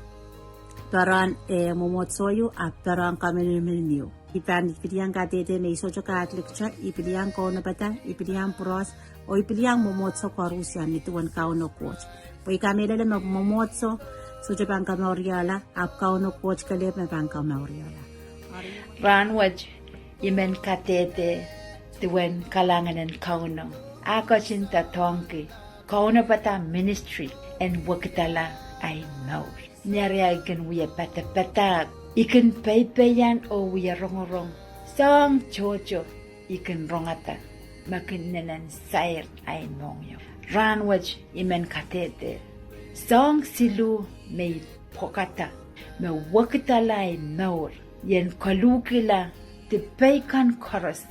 poarohng, eh, mwomwohdiso ieu ahpw poarohng kaminimin ieu. I pahn pil iang kadehde me I sohte Catholic te, I pil iang kaunopada, I pil iang pwuroahs, oh I pil iang mwomwohdiso koaros ie ni duwen Kauno Koht. Pwe I kamehlele me mwomwohdiso sohte pahn kamouriehla, ahpw Kauno Koht kelehpw me pahn kamouriehla. Rahnwet I men kadehde duwen kalahngan en Kauno, ah ketin doadoahngki kaunopada ministry en wekidala ahi mour. Ni arail kin wie padapadahk, I kin peipeian oh wie rongorong soahng tohto I kin rongada me kin inenen sair ahi mohngiong. Rahnwet I men kadehde soahng siluh me I pwekada me wekidala ahi mour, ien koluhkihla dipei kan koaros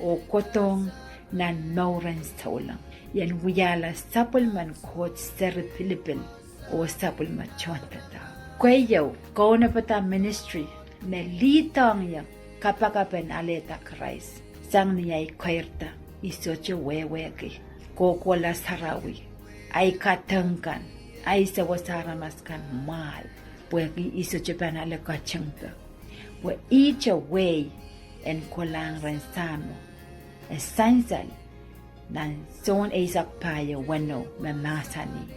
oh kohdohng nan mouren souleng, ien wiahla sapwellimen Koht seri pilipil oh sapwellime tohndoadoahk. Keieu, kaunopada ministry me leadohng ie kapakap en alehda Krais. Sang ni ahi keirda, I sohte wehwehki kohkohla sarawi, ahi kadehng kan, ahi sewese aramas kan mwahl, pwehki I sohte pahn ale katingpe. Pwe ihte wehi en kolahng rehn Sahmo, e sansal nan Sohn eisek pahieu weneu me mahsanih: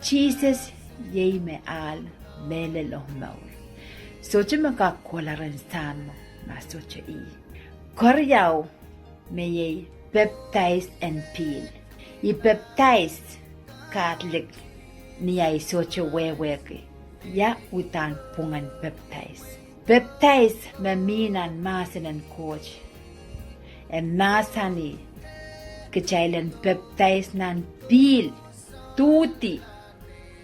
Sises iei me ahl, mehlel oh mour. Sohte me kak kohla rehn Sahmo ma sohte ih. Keriau me iei pepdais en pihl. I pepdais Catholic ni ahi sohte wehwehki ia uhdahn pwungen pepdais. Pepdais me mi nan mahsen en Koht e mahsanih kitail en pepdais nan pihl, duhdi,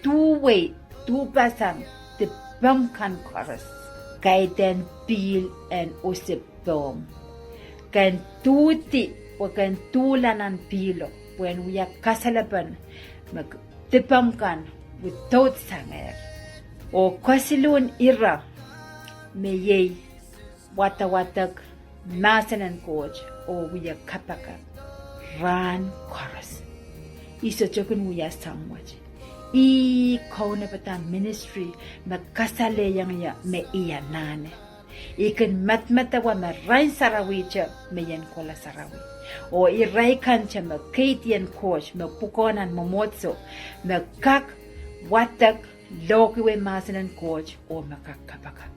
duhwei, duhpasang, dipomw kan koaros. kaidehn pihl en usip pohmw. Ken duhdi, oh ken duhla nan pihlo, pwehn wia kasalepen me dipomw kan without sangehr. Oh kesiluhn ira me iei wadawadek mahsen en Koht oh wia kapakap rahn koaros. I sohte kin wia soahng wet. I kaunopada ministry me kasalehiong ie me I anahne. I kin medemedewe me rahn sarawi te me I en kohla sarawi. Oh irail kan te me keidi en Koht me pwukoa nan mwomwohdiso me kak wadek lohkiwei mahsen en Koht oh me kak kapakap.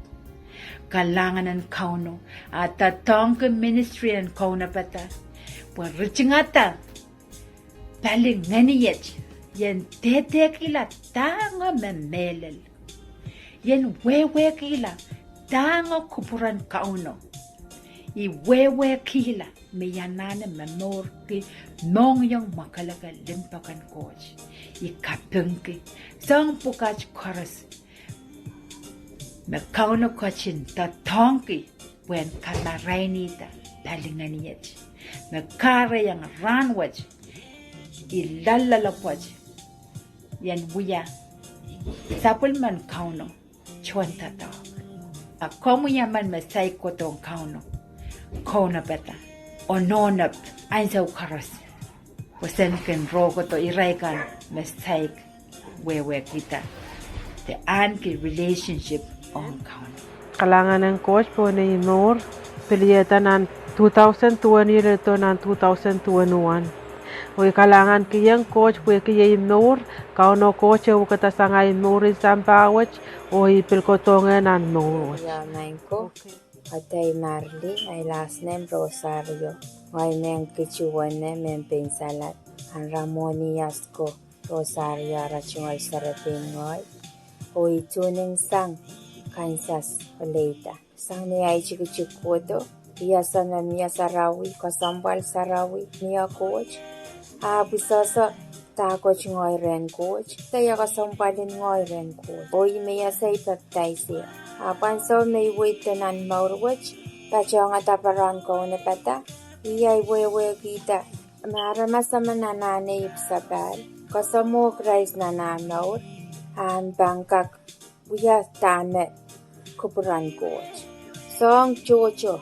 Kalahngan en Kauno, a doadoahngki ministry en kaunopada, pwe ritingada pali ngeniet, I en dehdehkihla dahng me mehlel. I en wehwehkihla dahng kupwuren Kauno. I wehwehkihla me I anahne momourki mohngiong mwakelekel limpoak en Koht. I kapingki soahng pwukat koaros me Kauno ketin doadoahngki pwehn kamarainihda pali ngeniet, me kahrehiong rahn wet I loalloale pwoat, I en wia sapwellimen Kauno tohndoadoahk. A komwi emen me saik kohdohng Kauno, kaunopada, onohnop ansou koaros, pwe sen kin rohkohdo irail kan me saik wehwehkihda de ahneki relationship ong Kauno. Kalahngan en Koht pohn ei mour, pil ieda nan two thousand twenty leledo nan two thousand twenty-one. Oh I kalahngankihong Koht pwehki ei mour, Kauno Koht e wekidasang ei mour en sampah wet, oh I pil kohdohngehr nan mour wet. Ia, maing ko. Atail Marley, ahi last name Rosario. Ngehi mehn Kituwene, mehn Pensalat. Ahn Ramoni Asko Rosario ara tungoal serepein ngehi. Oh I tuning sang Kansas, Oleida. Sang ni ahi tikitik kohdo, I ese me mie sarawi, kesempwal sarawi, mie Koht. Ahpw I sohte dahkot ngehi rehn Koht, de ia kesempwalin ngehi rehn Koht. Oh I me ese I pepdaisehr. Ahpw ansou me I weiddo nan mour wet, patohngada pahn kaunopada, I ahi wehwehkihda me aramas emen anahne ipwsapahl, kasamwo Krais nan ah mour, ahn pahn kak wia dahme kupwuren Koht. Soahng tohto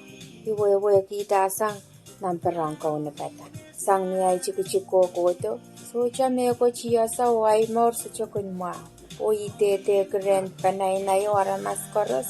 I wehwehkihda sang nan pahn kaunopada. Sang ni ahi tikitik kohkohdo, sohte mehkot I ese oh ahi mour sohte kin mwahu. Oh I dehdehki rehn panainaio aramas koaros,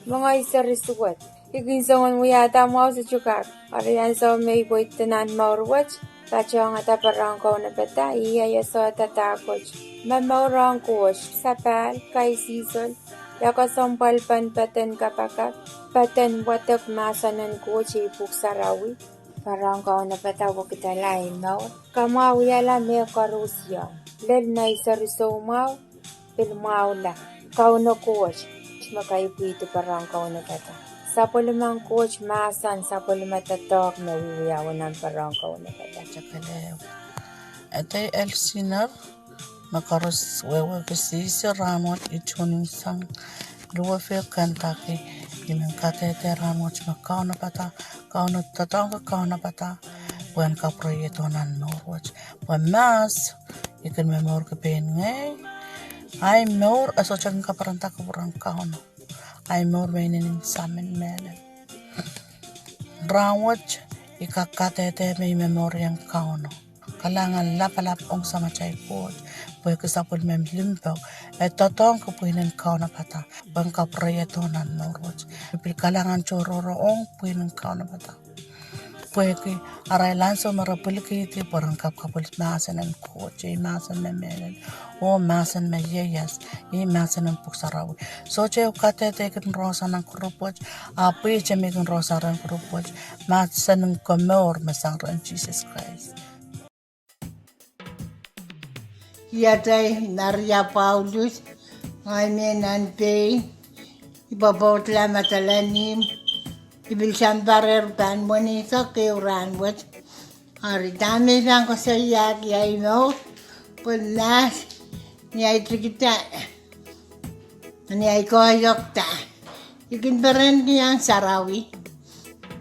me ngehi seri suwed. I kin soangen wiahda mwahu sohte kak. Eri ansou me I weiddo nan mour wet, patohngada pahn kaunopada, I ahi ese dahkot me mour ong Koht, sapahl, kaisihsol, ia kesempwal pahn peden kapakap, peden wadek mahsen en Koht, ei pwuhk sarawi. Pahn kaunopada wekidala ei mour, kamwahuiala mehkoaros iang. Lel nei seri soumwahu, pil mwahula. Kauno Koht me kaipwidi pahn kaunopada. Sapwellimen Koht mahsen, sapwellime doadoahk me wiwiawi nan pahn kaunopada. Atail Elsinor, me koaros wehwehki sise rahnwet, I tuning sang Louisville, Kentucky. I men kadehde rahnwet me kaunopada, Kauno doadoahngki kaunopada, pwehn kapwurehiong nan mour wet. Pwe mahs, I kin momourki pein ngehi, ahi mour e sohte kin kaparanda kupwuren Kauno. Ahi mour me inenen samin mehlel. Rahnwet, I kak kadehde me I momouriong Kauno. Kalahngan lapalap ong Samatail Koht, pwehki sapwellimen limpoak, e doadoahngki pwihnen kaunopada, pwehn kapwurehiong nan mour wet. I pil kalahngan tohrohro ong pwihnen kaunopada. Pwehki arail ansou me re pwilikihdi pwe ren kapkapwil mahsen en Koht, ei mahsen me mehlel, oh mahsen me ieias, ei mahsen en pwuhk sarawi. Sohte ehu kadehde I kin rohsa nan group wet, ahpw pwe I te me I kin rohsa rehn group wet, mahsen en komour me sang rehn Sises Krais. I atail Maria Paulus, ngehi mehn Pohnpei, I pwopwoudla Madolenihmw, I pil sampah rehn pahn wenihsek ehu rahnwet. Eri dahme I pahn koasoiahki ahi mour, pwe mahs, ni ahi tikida, ni ahi koahiekda, I kin perenki iang sarawi.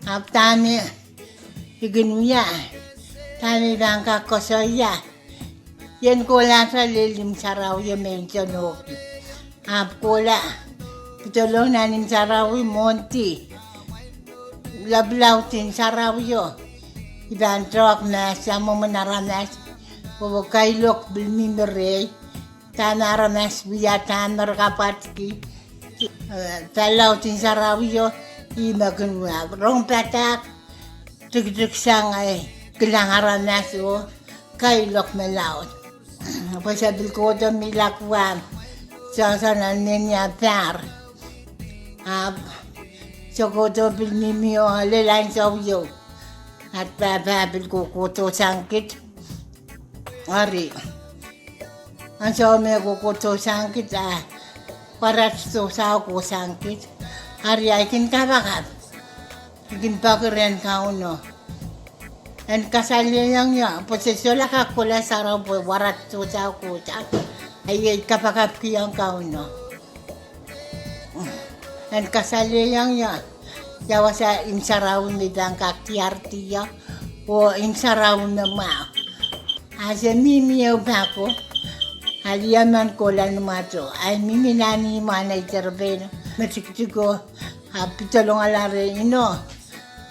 Ahpw dahme i kin wia, dahme i pahn kak koasoia, I en kohlahte lel imw sarawio me I nseneki. Ahpw kohla, pidolong nan imw sarawi, mwohndi, laplaud imw sarawio, I pahn tehk mahs ia mwomwen aramas, oh kailok pil mihmi rehi. Dahme aramas wia, dahme re kapwatki, eh, palaud imw sarawio, ih me kin wia. Rong padahk, tikitik sang, eh, kilang aramas oh kailok me laud. Pwe se pil kohdo mi lakwa, sohte nan nenia pahr. Ahpw se kohdo pil mihmi oh lel ansou ieu. Ahpw pahpa pil kohkohdo sang kit. Eri, ansou me kohkohdo sang kit, a, warat sohte kohsang kit. Eri ahi kin kapakap. I kin peki rehn Kauno, en kasalehiong ie, pwe se solahr kak kohla sarawi pwe warat sohte kohsang. Ahi ei kapakapkihong Kauno, en kasalehiong ie ia wasa imw sarawi me I pahn kak diardi ie, oh imw sarawi me mwahu. A se mihmi ehu pako, a lih men kohla ni mwato. Ahi mihmi nan ih mwahnei derepeino me tikitiko, a pidolongala reh, ino,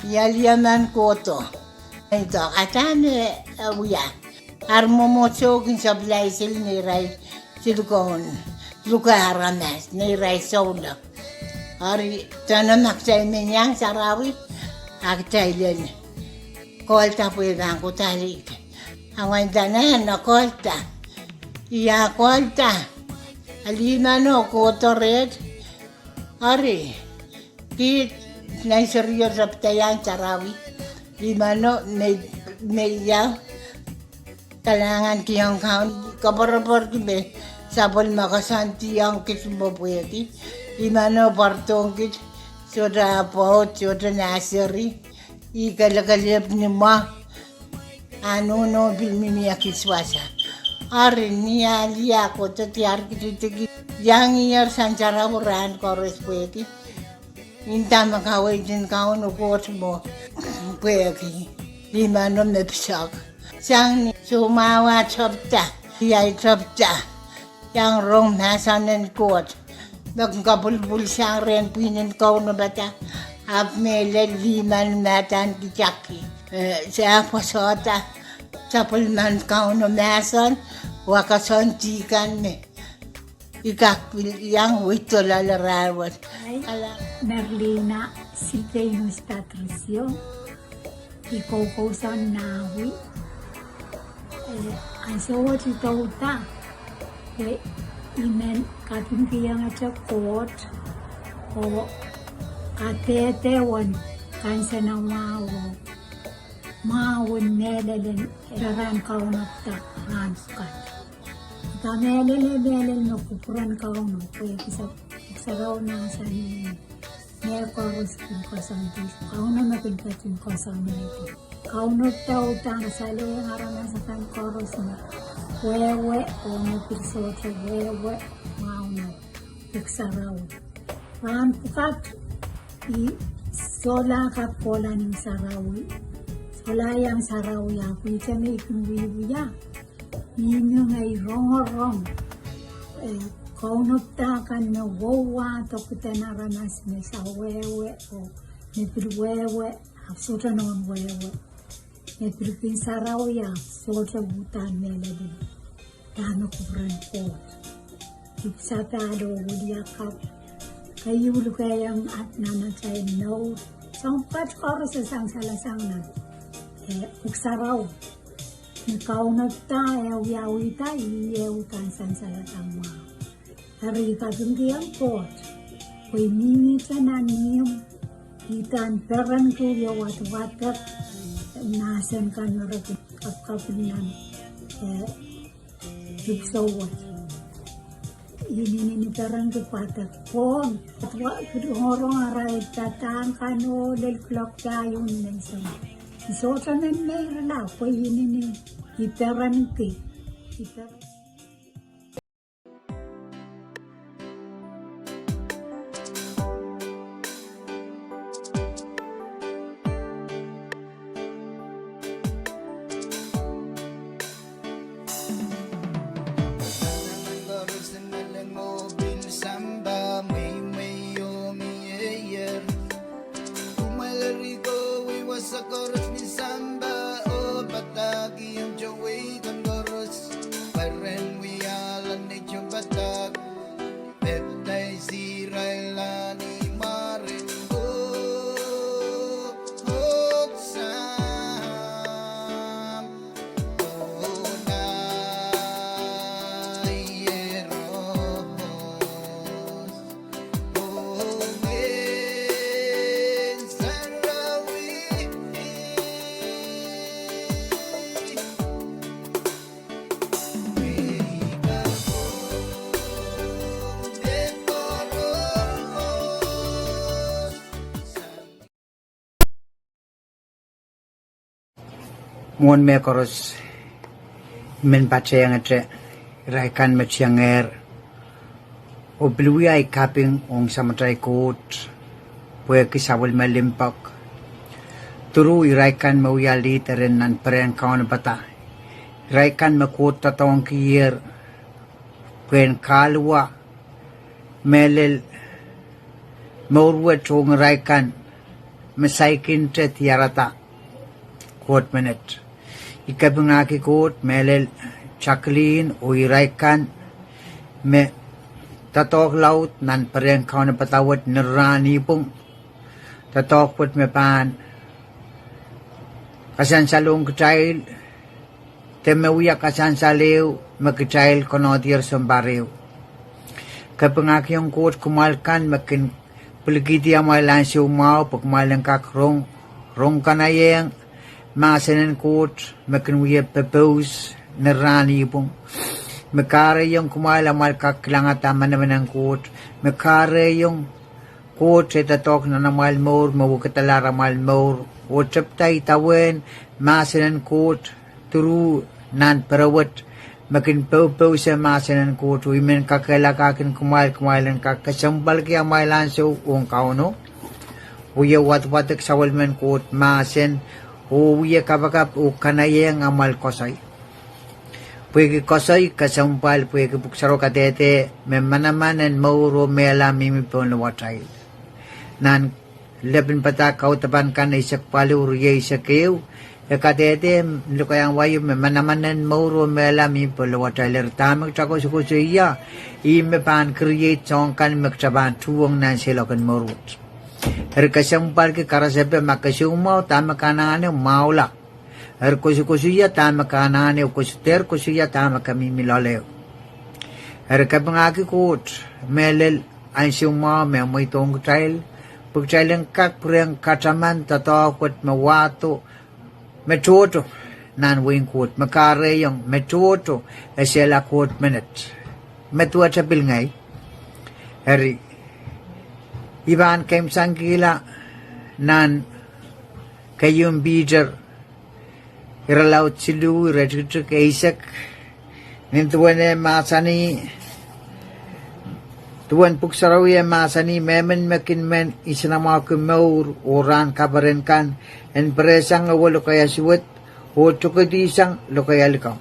ia lih men kohdo. I doh, a dahme e wia? Ar mwomwohdiso kin supply seli neirail silikoun luke aramas, neirail souleng. Eri dene ma kitail men iang sarawi, a kitail en kohlda pwe pahn kohdahlih. A ngehn dene en kohlda. Ia kohlda. A lih meno kohdo reht. Eri, kiht nan serio tepda iang sarawi. Lih meno me, me ia kalahngankihong Kauno, koapworopworki me sapwellime koasoandiong kit mwo pwehki. Lih meno pwarodohng kit, sohte pwoud, sohte nah seri. Ih kelekelehpw ni mwo, a nohno pil mihmi ekis wasa. Eri ni ah lih ah kohdo diar kitidik, iang ier sang sarawi rahn koaros pwehki. Inda me kaweid en Kauno Koht mwo pwehki. Lih meno me pwutak. Sang ni soumwahu ah tepda, ia tepda, iang rong mahsen en Koht me kin kapwulpwul sang rehn pwihn en kaunopada. Ahpw mehlel lih men mahtanki taki, eh, se ah pwosonda sapwellimen Kauno mahsen, oh koasoandi kan me I kak pil iang wehi doula loale rahnwet. Ahi, Merlina Silveinus Patricio, I koukousoan Nawi. Eh, ansou wet I douda, eh, I men kapingkihong Koht, oh kadehde uwen kansenamwahu, mwahu en mehlel en rahn kaunopada rahn pwukat. Kamehlele mehlel me kupwuren Kauno, pwe kis, kis sarawi mahsanih, mehkoaros kin koasoandi, Kauno me kin ketin koasoanehdi. Kaunopada uhdahn kasalehiong aramas akan koaros me wehwe, oh me pil sohte wehwe, mwahu nan Pwuhk Sarawi. Rahn pwukat I solahr kak kohla ni sarawi. Solahr iang sarawi, ahpw ihte me I kin wiewia, mihmi ngehi rongorong, eh, kaunopada kan me wouwahdo kiden aramas me sawehwe, oh me pil wehwe, ahpw sohte nohn wehwe. Me pil kin sarawi, ahpw sohte uhdahn mehlel dahme kupwuren Koht. Ipwsapahl oh wiliakapw, keieu lukehiong nan atail mour. Soahng pwukat koaros e sansalasang nan, eh, Pwuhk Sarawi. Ni kaunopada e wiawihda, ih e uhdahn sansalasang mwahu. Eri I kapingkihong Koht pwe I mihmihte nan ihmw, I uhdahn perenki oh wadwadek mahsen kan me re kin kapkapwil nan, eh, ipwisou wet. I inenen I perenki pwe wadek pohn, pwe I rongorong arail padahk kan oh lel kuloak pahieu ni menseng. I sohte men meirala pwe I inenen I perenki. I perenki. Mwohn mehkoaros, I men patehngete irail kan me tiengehr oh pil wia ei kaping ong Samatail Koht pwehki sapwellime limpoak, through irail kan me wia leader en nan perehn kaunopada, irail kan me Koht doadoahngkier pwehn kahluwa mehlel mour wet ong irail kan me saikinte diarada Koht menet. I kapingahki Koht mehlel Jacqueline oh irail kan me doadoahk laud nan perehn kaunopada wet ni rahn ipwong, doadoahk wet me pahn kasansalohng kitail de me wia kasansal ehu me kitail konehdier sounpar ehu. Kapingahkiong Koht kumwail kan me kin pwilikihdi amwail ansou mwahu pwe kumwail en kak rong, rong kanaiehng mahsen en Koht me kin wie pepous ni rahn ipwong, me kahrehiong kumwail amwail kak kilangada manaman en Koht, me kahrehiong Koht eh doadoahk nan amwail mour me wekidalahr amwail mour oh tepda idawehn mahsen en Koht through nan pere wet me kin poupouse mahsen en Koht. Oh I men kakehlakahkin kumwail, kumwail en kak kesempwalki amwail ansou ong Kauno, wie wadawadik sapwellimen Koht mahsen oh wie kapakap oh kanaiehng amwail koasoi. Pwehki koasoi kesempwal, pwehki pwuhk sarawio kadehde me manaman en mour oh mehla mihmi pohn lowatail. Nan Lepin Padahk, Kaudipan Kan eisek waluh, rieisek ehu, e kadehde lokaiahn wai me manaman en mour oh mehla mihmi pohn lowatail. Eri dahme kitail koasokoasoia, ih me pahn create soahng kan me kitail pahn tuhwong nan seiloak en mour wet. Eri kesempwalki karasepe, ma ke soumwahu, dahme ke anahne? Mwahula. Eri koasokoasoia dahme ke anahne, koasokoasoia dahme ke mihmi loale. Eri kapingahki Koht mehlel ansou mwahu me e mweidohng kitail, pwe kitail en kak pwurehng kataman doadoahk wet me wahdo, me tohto nan wehin Koht, me kahrehiong, me tohto, esehla Koht menet. Me duwehte pil ngehi. Eri I pahn keimwsangkihla nan Keieun Piter, irelaud siluh, iretikitik eisek, nin duwen e mahsanih, duwen pwuhk sarawi e mahsanih, mehmen me kin men nsenamwahuki mour oh rahn kaperen kan, en perehsang ewe lokaia suwed oh tokedihsang lokaia likamw.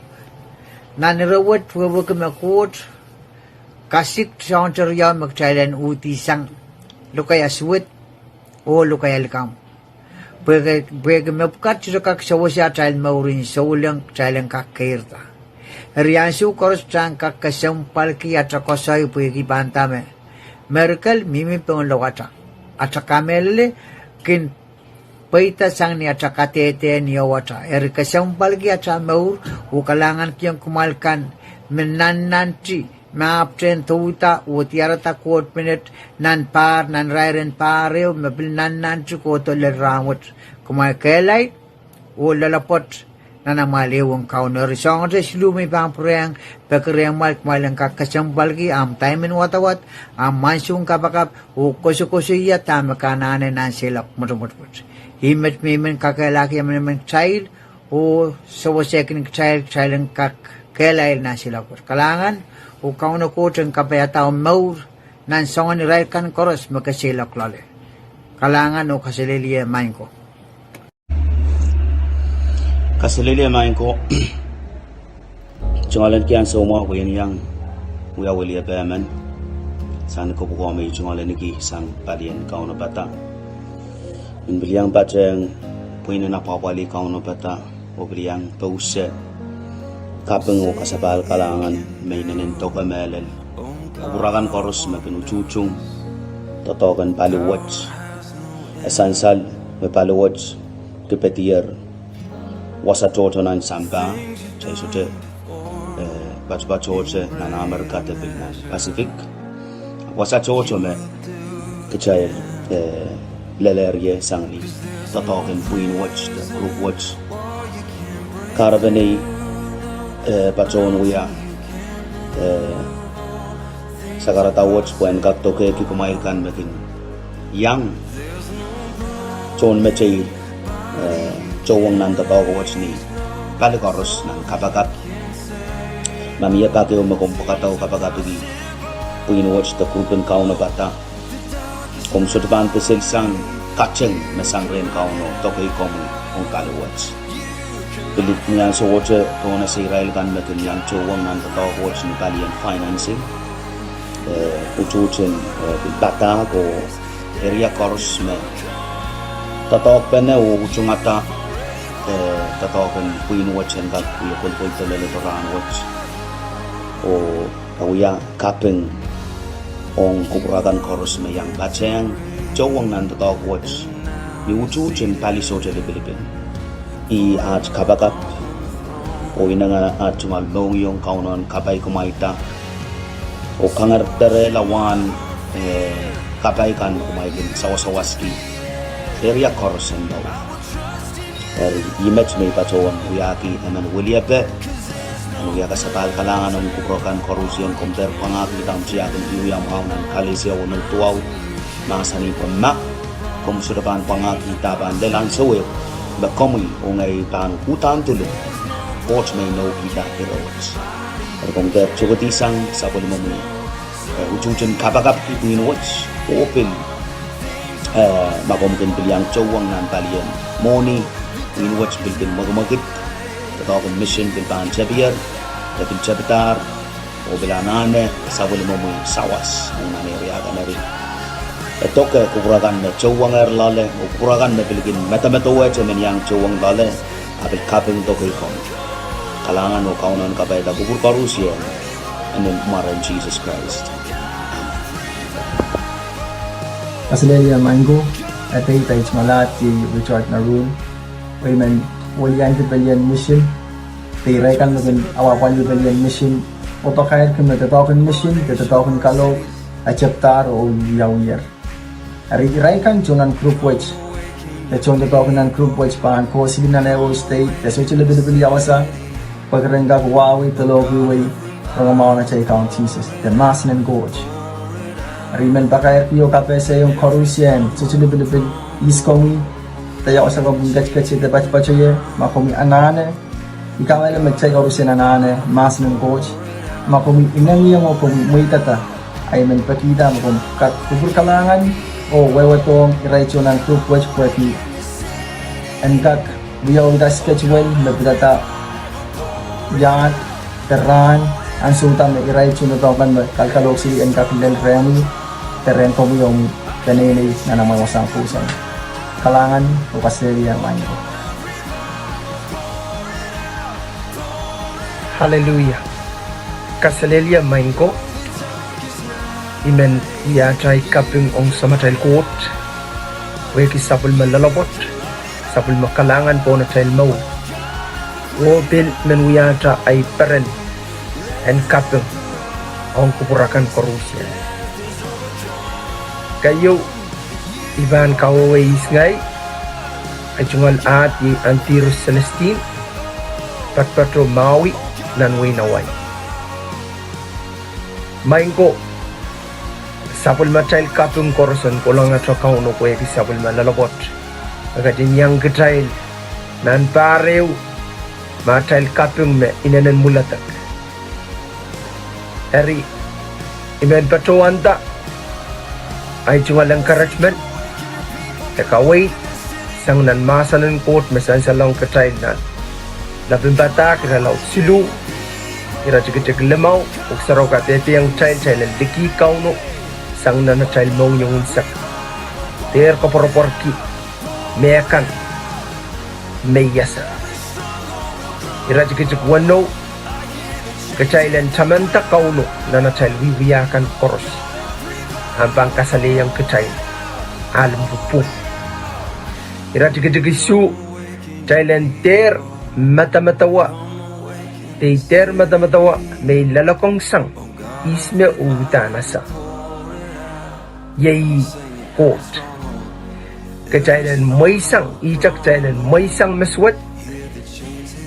Nan ire wet wehwehki me Koht kasik soahng teriau me kitail en uhdihsang lokaia suwed oh lokaia likamw. Pwehki, pwehki mepwukat sohte kak sewese atail mour en souleng, kitail en kak keirda. Eri ansou koaros kitail en kak kesempwalki ata koasoi pwehki pahn dahme? Miracle mihmi pohn lowata. Ata kamehlele kin pweida sang ni ata kadehde ni ewata. Eri kesempwalki ata mour oh kalahngankihong kumwail kan me nannanti, me ahpwtehn douda oh diarada Koht menet nan pahr, nan irair en pahr ehu, me pil nannanti kohdo lel rahn wet. Kumwail kehlail oh loalopwoat nan amwail ehuong Kauno. Eri soahngete siluh me I pahn pwurehng peki rehmwail, kumwail en kak kesempwalki ahmw time en wadawad, ahmw ansoun kapakap, oh koasokoasoia dahme ke anahne nan seiloak mwotomwot wet. Ih met me I men kakehlaki emenemen kitail oh sewesehkin kitail, kitail en kak kehlail nan seiloak wet. Kalahngan, oh Kauno Koht en kapaiada omw mour nan soangen irail kan koaros me ke seiloak loale. Kalahngan oh kaselehlie, maing ko. Kaselehlie, maing ko. Tungoaleniki ansou mwahu pwe I en iang wia weliepe emen sang ni kapwukoa me I tungoaleniki sang palien kaunopada. I pil iang patehng pwihn en apwapwalih kaunopada oh pil iang pousehla kaping oh kasapahl kalahngan me I inenen doke mehlel kapwurakon koaros me kin utuhtung doadoahk en paliwet. E sansal me paliwet kipedier wasa tohto nan sampah, kitail sohte, eh, patopatohte nan Amerika de pil nan Pacific. Wasa tohto me kitail, eh, lelehr ie sang ni doadoahk en pwihn wet de group wet. Kahrepen ei, eh, patohwan wia, eh, sakarada wet pwehn kak dokehki kumwail kan me kin iang tohnmetehr, eh, tohwong nan doadoahk wet ni pali koaros nan kapakap. Ma mie pak ehu me komw pwekada oh kapakapki pwihn wet de kupwuren Kauno pahda, komw sohte pahn pesinsang kateng me sang rehn Kauno doadoahk komwi ong pali wet. Pil ni ansou wet, tohn ese irail kan me kin iang tohn nan doadoahk wet ni palien financing, eh, utuhten, eh, pil padahk oh eria koaros me doadoahkpene oh utungada, eh, doadoahken pwihn wet en kak wie kolokol de leledo rahn wet. Oh e wia kaping ong kupwur akan koaros me iang patehng tohn nan doadoahk wet ni utuhten pali sohte lipilipil. Ih at kapakap, oh ineng at tungoal mohngiong Kauno en kapai kumwailda, oh kangerehla wahn, eh, kapai kan kumwail kin sawasawaski eria koaros en mour. Eri ih met me I patohwan wiahki emen weliepe en wia kasapahl kalahngan ong kupwur akan koarusie. Komw dehr pwangahkihda omw tiahk en wiewia mwahu nan Kalesia weneu duwau, mahsanih pwe ma komw sohte pahn pwangahkihda, pahn lel ansou ehu me komwi oh ngehi pahn uhdahn dolung, Koht me inoukihda ire wet. Eri komw dehr tokedihsang sapwellimomwi, eh, utuhten kapakapki pwihn wet, oh pil, eh, ma komw kin pil iang tohn nan palien mwohni, pwihn wet pil kin mwekimwekid, doadoahken misin pil pahn tepier, de pil tepidahr, oh pil anahne sapwellimomwi sawas ong nan eria kan. Eri e doke kupwur akan me tohn ehr loale, oh kupwur akan me pil kin medemedewehte men iang tohn loale, a pil kaping doke komwi. Kalahngan oh Kauno en kapaida kupwur koarusie, enen mwaren Sises Krais. Kaselehlie maing ko, eh, dei dei tungoal ahd Richard Narun, oh I men weliandi pelien misin, de irail kan me kin apwalih pelien misin, oh pakairki me doadoahken misin de doadoahken kalohk e tepidahr oh wiawiher. Eri irail kan tohn nan group wet, de tohn doadoahk nan group wet pahn kohseli nan ehu state, de sohte lipilipil ia wasa, pwehki ren kak wahwei de lohkihwei rongamwahu en atail Kaun Sises de mahsen en Koht. Eri I men pakairki oh kapehsehiong koarusie, sohte lipilipil ihs komwi, de ia wasa komwi ketiketi de patopato ie, ma komwi anahne, I kamehlele me kitail koarusie anahne mahsen en Koht. Ma komwi inengieng oh komwi mweidada, ahi men pekihda me komw kak kupwur kalahngan oh wehwehdohng irail tohn nan group wet pwehki en kak wiawi da schedule me pidada iahd de rahn, ansouda me irail tohn doadoahk kan me kalkalohk seli en kak lel rehmwi de rehn komwi ong peneinei nan amwail wasahn kousoan. Kalahngan oh kaselehlie maing ko. Hallelujah. Kaselehlie maing ko. I men wia atail kaping ong Samatail Koht, pwehki sapwellime loalopwoat, sapwellime kalahngan pohn atail mour, oh pil men wiahda ahi peren en kaping ong kupwur akan koarusie. Keieu, I pahn kawehwe ihs ngehi, ahi tungoal ahd iei Antirus Celestine, patopato Maui, nan wehin Hawaii. Maing ko, sapwellimatail kaping koaros en kolahngete Kauno pwehki sapwellime loalopwoat me ketin iang kitail nan pahr ehu me atail kaping me inenen mwiledek. Eri, I men patohwanda ahi tungoal encouragement de kaweid sang nan mahsen en Koht me sansalohng kitail nan Lapin Padahk irelaud siluh, iretikitik limau, Pwuhk Sarawi kadehdehiong kitail kitail en likih Kauno sang nan atail mohngiong unsek, dehr koapworopworki mehkan me I ese. Iretikitik weneu, kitail en tamanda Kauno nan atail wiewia kan koaros, ahpw pahn kasalehiong kitail ahl en pwupwung. Iretikitik isuh, kitail en dehr medemedewe, de I dehr medemedewe me I loalokong sang ihs me uhdahn ese. Iei Koht. Kitail en mweisang, ihte kitail en mweisang me suwed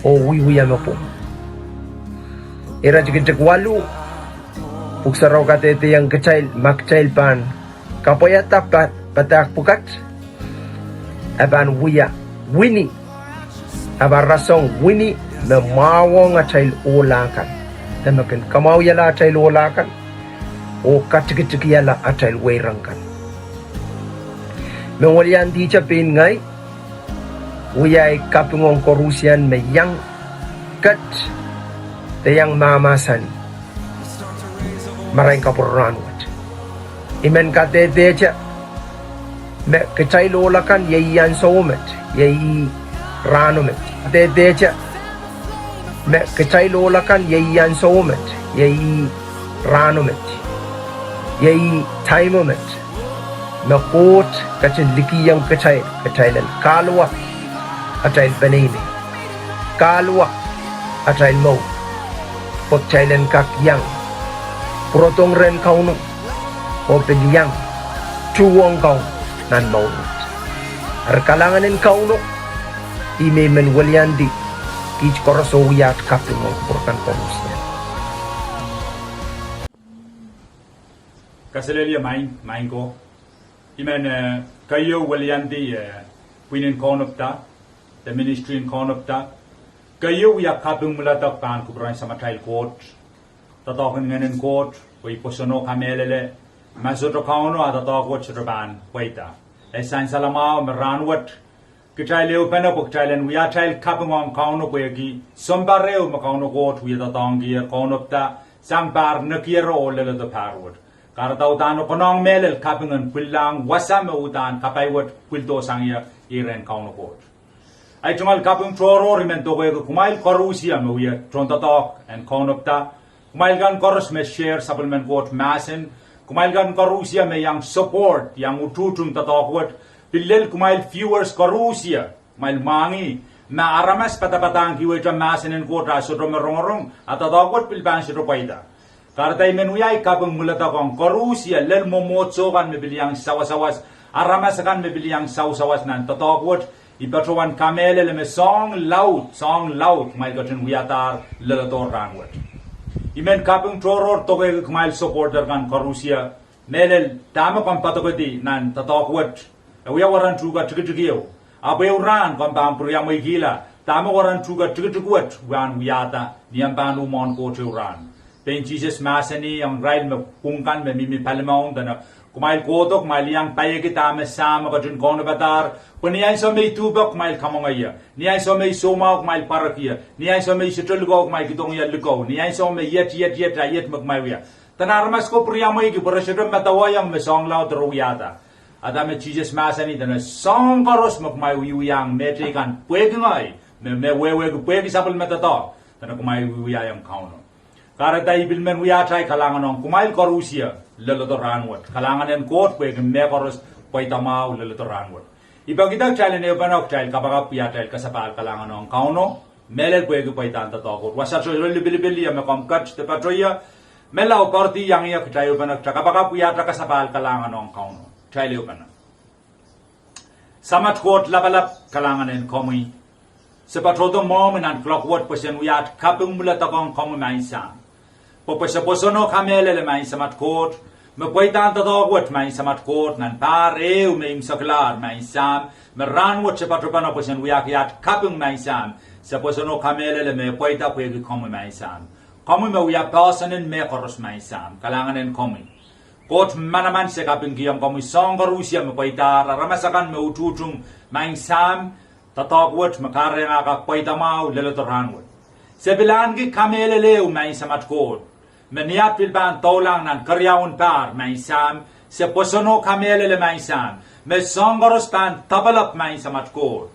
oh wiewia me pwung. Iretikitik waluh, Pwuhk Sarawi kadehdehiong kitail ma kitail pahn kapwaiada pa-, padahk pwukat, e pahn wia wini Ahpw rasehng wini me mwahuwong atail ohla kan, de me kin kamwahuiala atail ohla kan, oh katikitikiala atail weirong kan. Me weliandi te pein ngehi, wia ei kaping ong koarusie me iang ket, de iang mahmahsen marain kapwurpwurdohn wet. I men kadehdehte me kitail ohla kan iei ansou met, iei rahno met. Kadehdehte me kitail ohla kan iei ansou met, iei rahno met, iei time met, me Koht ketin likihong kitail, kitail en kahluwa atail peneinei, kahluwa atail mour, pwe kitail en kak iang pwurodohng rehn Kauno, oh pil iang tuhwong Kauno nan mour wet. Eri kalahngan en Kauno, ih me I men weliandi kiht koaros oh wia at kaping ong kupwur kan koarusie. Kaselehlie maing, maing ko. I men, eh, keieu weliandi, eh, pwihn en kaunopada, de ministry en kaunopada. Keieu wia kaping mwuledek pahn kupwuren Samatail Koht. Doadoahk en Ngehn en Koht, pwe I pwosono kamehlele, ma sohte Kauno a doadoahk wet sohte pahn pweida. E sansal mwahu me rahnwet kitail ehupene pwe kitail en wia atail kaping ong Kauno pwehki sounpar ehu me Kauno Koht wie doadoahngkier kaunopada sang pahr nekiero oh leledo pahr wet. Kahrehda udahn e konehng mehlel kaping en pwilihdahng wasa me udahn kapai wet pwilido sang ie, ih rehn Kauno Koht. Ahi tungoal kaping tohrohr I men doadoahngki kumwail koarusie me wia tohndoadoahk en kaunopada. Kumwail kan koaros me share sapwellimen Koht mahsen. Kumwail kan koarusie me iang support, iang utuhtung doadoahk wet. Pil lel kumwail viewers koarusie, kumwail mwahngih, ma aramas padapadahngki wehte mahsen en Koht a sohte me rongorong, a doadoahk wet pil pahn sohte pweida. Kahrehda I men wia ei kaping mwuledek ong koarusie, lel mwomwohdiso kan me pil iang sawasawas, aramas akan me pil iang sawasawas nan doadoahk wet. I patohwan kamehlele me soahng laud, soahng laud kumwail ketin wiadahr leledo rahnwet. I men kaping tohrohr doadoahngki kumwail supporter kan koarusie, mehlel dahme komw padokedi nan doadoahk wet. E wia weren tuhke tikitik ieu. Ahpw ehu rahn komw pahn pwuriamweikihla dahme weren tuhke tikitik wet uhdahn wiahda ni omw pahn uh mwohn Koht ehu rahn. Pein Sises mahsanihong irail me pwung kan me mihmi palimaun dene, kumwail kohdo, kumwail iang paieki dahme Sahm e ketin kaunopadahr, pwe ni ansou me I duhpek kumwail kamwenge ie, ni ansou me I soumwahu kumwail pwareki ie, ni ansou me I sohte likou kumwail kidong ie likou, ni ansou me iet, iet, iet, a iet me kumwail wia. Dene aramas ko pwuriamweiki pwe re sohte medewehiong me soahng laud re wiahda. A dahme Sises mahsanih? Dene soahng koaros me kumwail wiewiahng mehteikan pwehki ngehi, me, me wehwehki pwehki sapwellime doadoahk, dene kumwail wiewiahiong Kauno. Kahrehda I pil men wia atail kalahngan ong kumwail koarusie leledo rahnwet. Kalahngan en Koht pwehki mehkot koaros pweida mwahu leledo rahnwet. I peki kitail en ehupene oh kitail kapakap wia atail kasapahl kalahngan ong Kauno, mehlel pwehki pweidahn doadoahk wet. Wasa sohte lipilipil ie me komw ket de patoh ie, me lao poaridi iang ie, kitail ehupene, kitail kapakap wia atail kasapahl kalahngan ong Kauno. Kitail ehupene. Samat Koht lapalap, kalahngan en komwi. Se patohdo mwohmwi nan kuloak wet pwe sen wia at kaping mwuledek ong komwi, Maing Sahm. Pwe, pwe se pwoson oh kamehlele, Maing Samat Koht, me pweidahn doadoahk wet, Maing Samat Koht, nan pahr ehu me imwseklahr, Maing Sahm, me rahnwet se patohpene pwe sen wiahki at kaping, Maing Sahm. Se pwoson oh kamehlele me pweida pwehki komwi, Maing Sahm. Komwi me wia poahsoan en mehkoaros, Maing Sahm. Kalahngan en komwi. Koht manaman, se kapingkihong komwi soahng koarusie me pweidahr, aramas akan me utuhtung, Maing Sahm, doadoahk wet me kahrehiong ah kak pweida mwahu leledo rahnwet. Se pil ahneki kamehlele ehu, Maing Samat Koht, me ni at pil pahn doulahng nan keriaun pahr, Maing Sahm, se pwoson oh kamehlele, Maing Sahm, me soahng koaros pahn doapalap, Maing Samat Koht.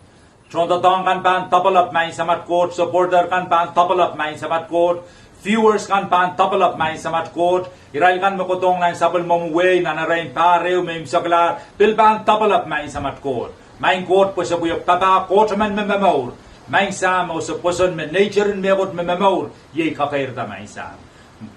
Tohndoadoahk kan pahn doapalap, Maing Samat Koht, supporter kan pahn doapalap, Maing Samat Koht, viewers kan pahn doapalap, Maing Samat Koht, irail kan me kohdohng nan sapwellimomwi wehi nan erein pahr ehu me imwseklahr, pil pahn doapalap, Maing Samat Koht. Maing Koht, pwe se pwehki papah Koht emen me momour, Maing Sahm, oh se pwoson me nature en mehkot me momour iei kakeirda, Maing Sahm.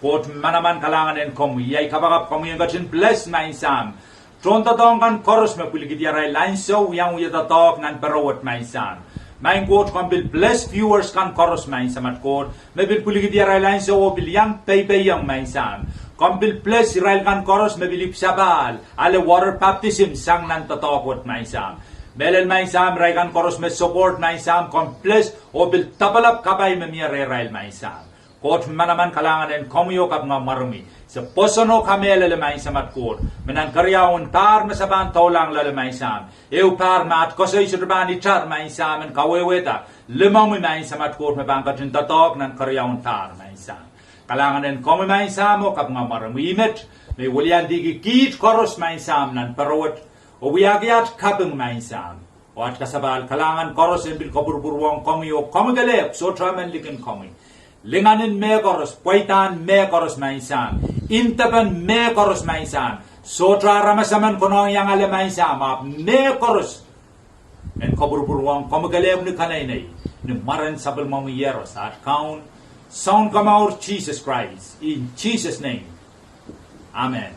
Koht manaman, kalahngan en komwi. Iei kapakap, komwi en ketin bless, Maing Sahm, tohndoadoahk kan koaros me pwilikihdi arail ansou iang wia doadoahk nan pere wet, Maing Sahm. Maing Koht, komw pil bless viewers kan koaros, Maing Samat Koht, me pil pwilikihdi arail ansou oh pil iang peipeiong, Maing Sahm. Komw pil bless irail kan koaros me pil ipwsapahl ale water baptism sang nan doadoahk wet, Maing Sahm. Mehlel Maing Sahm, irail kan koaros me support, Maing Sahm, komw bless oh pil dapalap kapai me mie rehrail, Maing Sahm. Koht manaman, kalahngan en komwi oh kapinga mwaromwi. Se pwoson oh kamehlele, Maing Samat Koht, me nan keriaun pahr me se pahn doulahng loale, Maing Sahm, ehu pahr me at koasoi sohte pahn itar, Maing Sahm, en kawehwehda limomwi, Maing Samat Koht, me pahn ketin doadoahk nan keriaun pahr, Maing Sahm. Kalahngan en komwi, Maing Sahm, oh kapinga mwaromwi. Ih met me I weliandihki kiht koaros, Maing Sahm, nan poarowet, oh wiahki at kaping, Maing Sahm, oh at kasapahl. Kalahngan koaros en pil kopwurupwurwohng komwi oh komwi kelehpw, sohte emen likin komwi. Linganin mehkoaros, pweidahn mehkoaros, Maing Sahm, ndepen mehkoaros, Maing Sahm, sohte aramas emen konehng iang ale, Maing Sahm, ahpw mehkoaros en kopwurupwurwohng komwi kelehpw ni keneinei, ni mwaren sapwellimomwi Iehros, at Kaun, Sounkomour Sises Krais. In Jesus' name, amen.